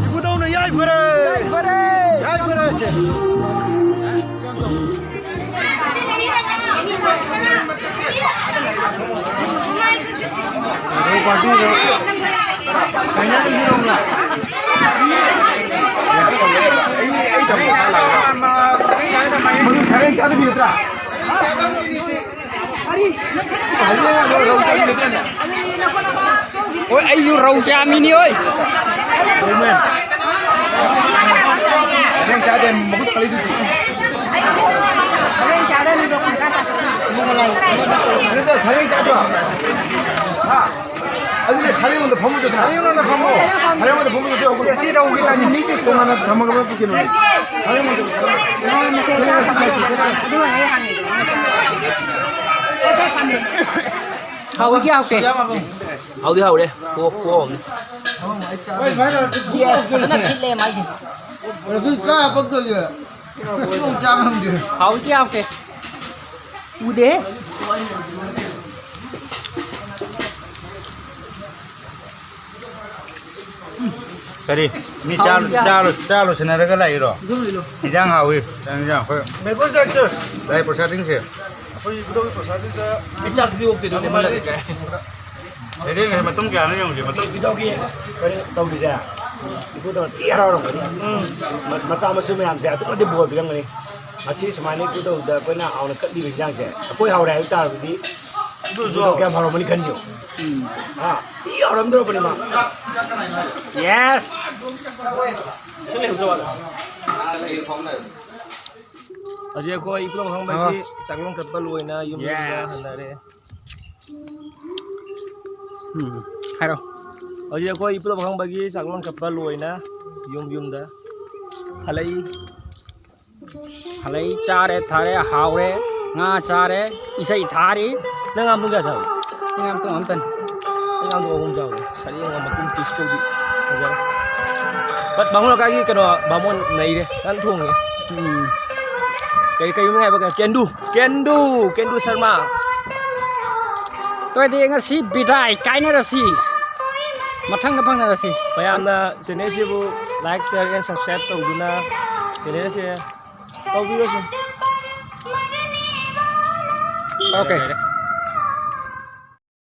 ꯏꯕꯨꯙꯧꯅ ꯌꯥꯏꯐꯔꯦ꯫ ꯌꯥꯏꯐꯔꯦ꯫ ꯌꯥꯏꯐꯔꯦ꯫ ꯃꯗꯨ ꯁꯔꯦꯡ ꯆꯥꯗꯕꯤ ꯅꯠꯇ꯭ꯔꯥ? ꯍꯣꯏ, ꯑꯩꯁꯨ ꯔꯧ ꯆꯥꯃꯤꯅꯤ ꯍꯣꯏ꯫ ꯁꯔꯦꯡ ꯆꯥꯗꯦ, ꯃꯈꯨꯠ ꯀꯛꯂꯤꯗꯨꯗꯤ꯫ ꯁꯔꯦꯡ ꯆꯥꯗꯕꯤꯗꯣ ꯀꯨꯟꯊ꯭ꯔꯥ ꯇꯥ ꯆꯠꯂꯤ꯫ ꯅꯠꯇꯦ, ꯁꯔꯦꯡ ꯆꯥꯗ꯭ꯔꯣ? ꯍꯥ? ꯑꯗꯨꯗꯤ ꯁꯔꯦꯡ ꯑꯣꯏꯅ ꯐꯝꯃꯨ ꯆꯠꯇ꯭ꯔꯥ? ꯁꯔꯦꯡ ꯑꯣꯏꯅ ꯐꯝꯃꯣ꯫ ꯁꯔꯦꯡ ꯑꯣꯏꯅ ꯐꯝꯃꯨ ꯆꯠꯇ꯭ꯔꯥ? ꯁꯤ ꯔꯧꯒꯤ ꯇꯥꯏꯃꯤꯡ꯫ ꯃꯤꯗꯤ ꯇꯣꯉꯥꯟꯅ ꯊꯝꯃꯒ ꯀꯩꯅꯣꯅꯦ꯫ ꯁꯔꯦꯡ ꯑꯣꯏꯅ ꯐꯝꯃꯨ꯫ ꯑꯗꯨ ꯑꯩ ꯍꯪꯉꯤꯗꯣ꯫ ꯍꯥꯎꯏ ꯀꯌꯥ ꯍꯥꯎꯇꯦ? ꯍꯥꯎꯗꯤ ꯍꯥꯎꯔꯦ꯫ ꯈꯨꯍꯥꯎ-, ꯈꯨꯍꯥꯎ ꯑꯃꯅꯤ꯫ ꯌꯦꯁ, ꯐꯖꯅ ꯊꯤꯠꯂꯦ ꯃꯥꯏꯁꯦ꯫ ꯑꯗꯨ ꯀꯥ ꯄꯛꯇꯣꯏꯁꯦ꯫ ꯆꯥ ꯉꯝꯗꯦ꯫ ꯍꯥꯎꯏ ꯀꯌꯥ ꯍꯥꯎꯇꯦ? ꯎꯗꯦ꯫ ꯀꯔꯤ? ꯃꯤ ꯆꯥ, ꯍꯥꯎꯏ ꯀꯌꯥ? ꯆꯥ ꯂꯣꯏ-, ꯆꯥ ꯂꯣꯏꯁꯤꯟꯅꯔꯒ ꯂꯥꯛꯏꯔꯣ? ꯑꯗꯨꯝ ꯂꯩꯂꯣ꯫ ꯏꯟꯖꯥꯡ ꯍꯥꯎꯏ꯫ ꯏꯟꯖꯥꯡ ꯑꯩꯈꯣꯏ ꯃꯦꯄꯜ ꯁꯦꯛꯇꯔ꯫ ꯂꯥꯏ ꯄ꯭ꯔꯁꯥꯗꯤꯡꯁꯦ꯫ ꯑꯩꯈꯣꯏ ꯏꯕꯨꯙꯧꯒꯤ ꯄ꯭ꯔꯁꯥꯗꯤꯡꯗ ꯑꯩ ꯆꯥꯛꯇꯤ ꯑꯣꯛꯇꯦ, ꯑꯗꯨꯝ ꯂꯩꯔꯦ꯫ ꯁꯩꯔꯦꯡ ꯍꯥꯏꯁꯦ ꯃꯇꯨꯡ ꯀꯌꯥꯅꯣ ꯌꯦꯡꯉꯨꯁꯦ, ꯃꯇꯨꯡ꯫ ꯏꯕꯨꯙꯧꯒꯤ ꯀꯩꯅꯣ ꯇꯧꯕꯤꯁꯦ, ꯏꯕꯨꯙꯧ ꯊꯤ ꯍꯔꯥꯎꯔꯝꯒꯅꯤ꯫ ꯎꯝ꯫ ꯃ-, ꯃꯆꯥ ꯃꯁꯨ ꯃꯌꯥꯝꯁꯦ ꯑꯗꯨꯛꯀꯤ ꯃꯇꯤꯛ ꯕꯣꯔ ꯄꯤꯔꯝꯒꯅꯤ꯫ ꯉꯁꯤ ꯁꯨꯃꯥꯏꯅ ꯏꯕꯨꯙꯧꯗ ꯑꯩꯈꯣꯏꯅ ꯍꯥꯎꯅ ꯀꯠꯂꯤꯕ ꯏꯟꯖꯥꯡꯁꯦ ꯑꯩꯈꯣꯏ ꯍꯥꯎꯔꯦ ꯍꯥꯏꯕ ꯇꯥꯔꯕꯗꯤ ꯑꯗꯨꯁꯨ ꯏꯕꯨꯙꯧ ꯀꯌꯥꯝ ꯍꯥꯎꯔꯝꯃꯅꯤ ꯈꯟꯕꯤꯌꯨ꯫ ꯎꯝ꯫ ꯑꯥ, ꯊꯤ ꯍꯥꯎꯔꯝꯗ꯭ꯔꯣꯕꯅꯤ ꯃꯥ? ꯌꯦꯁ! ꯍꯧꯖꯤꯛ ꯑꯩꯈꯣꯏ ꯏꯄꯨꯗꯧ ꯈꯪꯕꯒꯤ ꯑꯥ꯫ ꯆꯥꯛꯂꯣꯟ ꯀꯠꯄ ꯂꯣꯏꯅ ꯌꯨꯝ ꯌꯨꯝꯗ Yes. ꯍꯟꯅꯔꯦ꯫ ꯎꯝ, ꯍꯥꯏꯔꯣ꯫ ꯍꯧꯖꯤꯛ ꯑꯩꯈꯣꯏ ꯏꯄꯨꯗꯧ ꯈꯪꯕꯒꯤ ꯆꯥꯛꯂꯣꯟ ꯀꯠꯄ ꯂꯣꯏꯅ ꯌꯨꯝ ꯌꯨꯝꯗ ꯍꯜꯂꯛꯏ꯫ ꯍꯜꯂꯛꯏ, ꯆꯥꯔꯦ, ꯊꯥꯔꯦ, ꯍꯥꯎꯔꯦ, ꯉꯥ ꯆꯥꯔꯦ, ꯏꯁꯩ ꯊꯥꯔꯤ꯫ ꯅꯪ ꯉꯥ ꯄꯨꯡ ꯀꯌꯥ ꯆꯥꯕ? ꯑꯩ ꯉꯥ ꯄꯨꯡ ꯑꯃꯇꯅꯤ꯫ ꯑꯩ ꯉꯥ ꯄꯨꯡ ꯑꯍꯨꯝ ꯆꯥꯕꯅꯤ꯫ ꯁꯔꯦꯡ ꯉꯥ ꯃꯇꯨꯝ piece ꯐꯥꯎꯗꯤ ꯐꯖꯔꯦ꯫ But ꯕꯥꯃꯣꯟ ꯂꯩꯀꯥꯏꯒꯤ ꯀꯩꯅꯣ, ꯕꯥꯃꯣꯟ ꯅꯩꯔꯦ꯫ ꯀꯟꯅ ꯊꯣꯡꯉꯦ꯫ ꯎꯝ꯫ ꯀꯩ, ꯀꯩ ꯃꯃꯤꯡ ꯍꯥꯏꯕ? ꯀꯦꯟꯗꯨ꯫ ꯀꯦꯟꯗꯨ꯫ ꯀꯦꯟꯗꯨ ꯁꯔꯃ꯫ ꯑꯗꯨ ꯑꯣꯏꯔꯗꯤ ꯉꯁꯤ ꯕꯤꯗꯥꯏ ꯀꯥꯏꯅꯔꯁꯤ꯫ ꯃꯊꯪꯗ ꯐꯪꯅꯔꯁꯤ꯫ ꯃꯌꯥꯝꯅ channel ꯁꯤꯕꯨ like, share and subscribe ꯇꯧꯗꯨꯅ channel ꯁꯦ ꯇꯧꯕꯤꯔꯁꯨ꯫ Okay꯫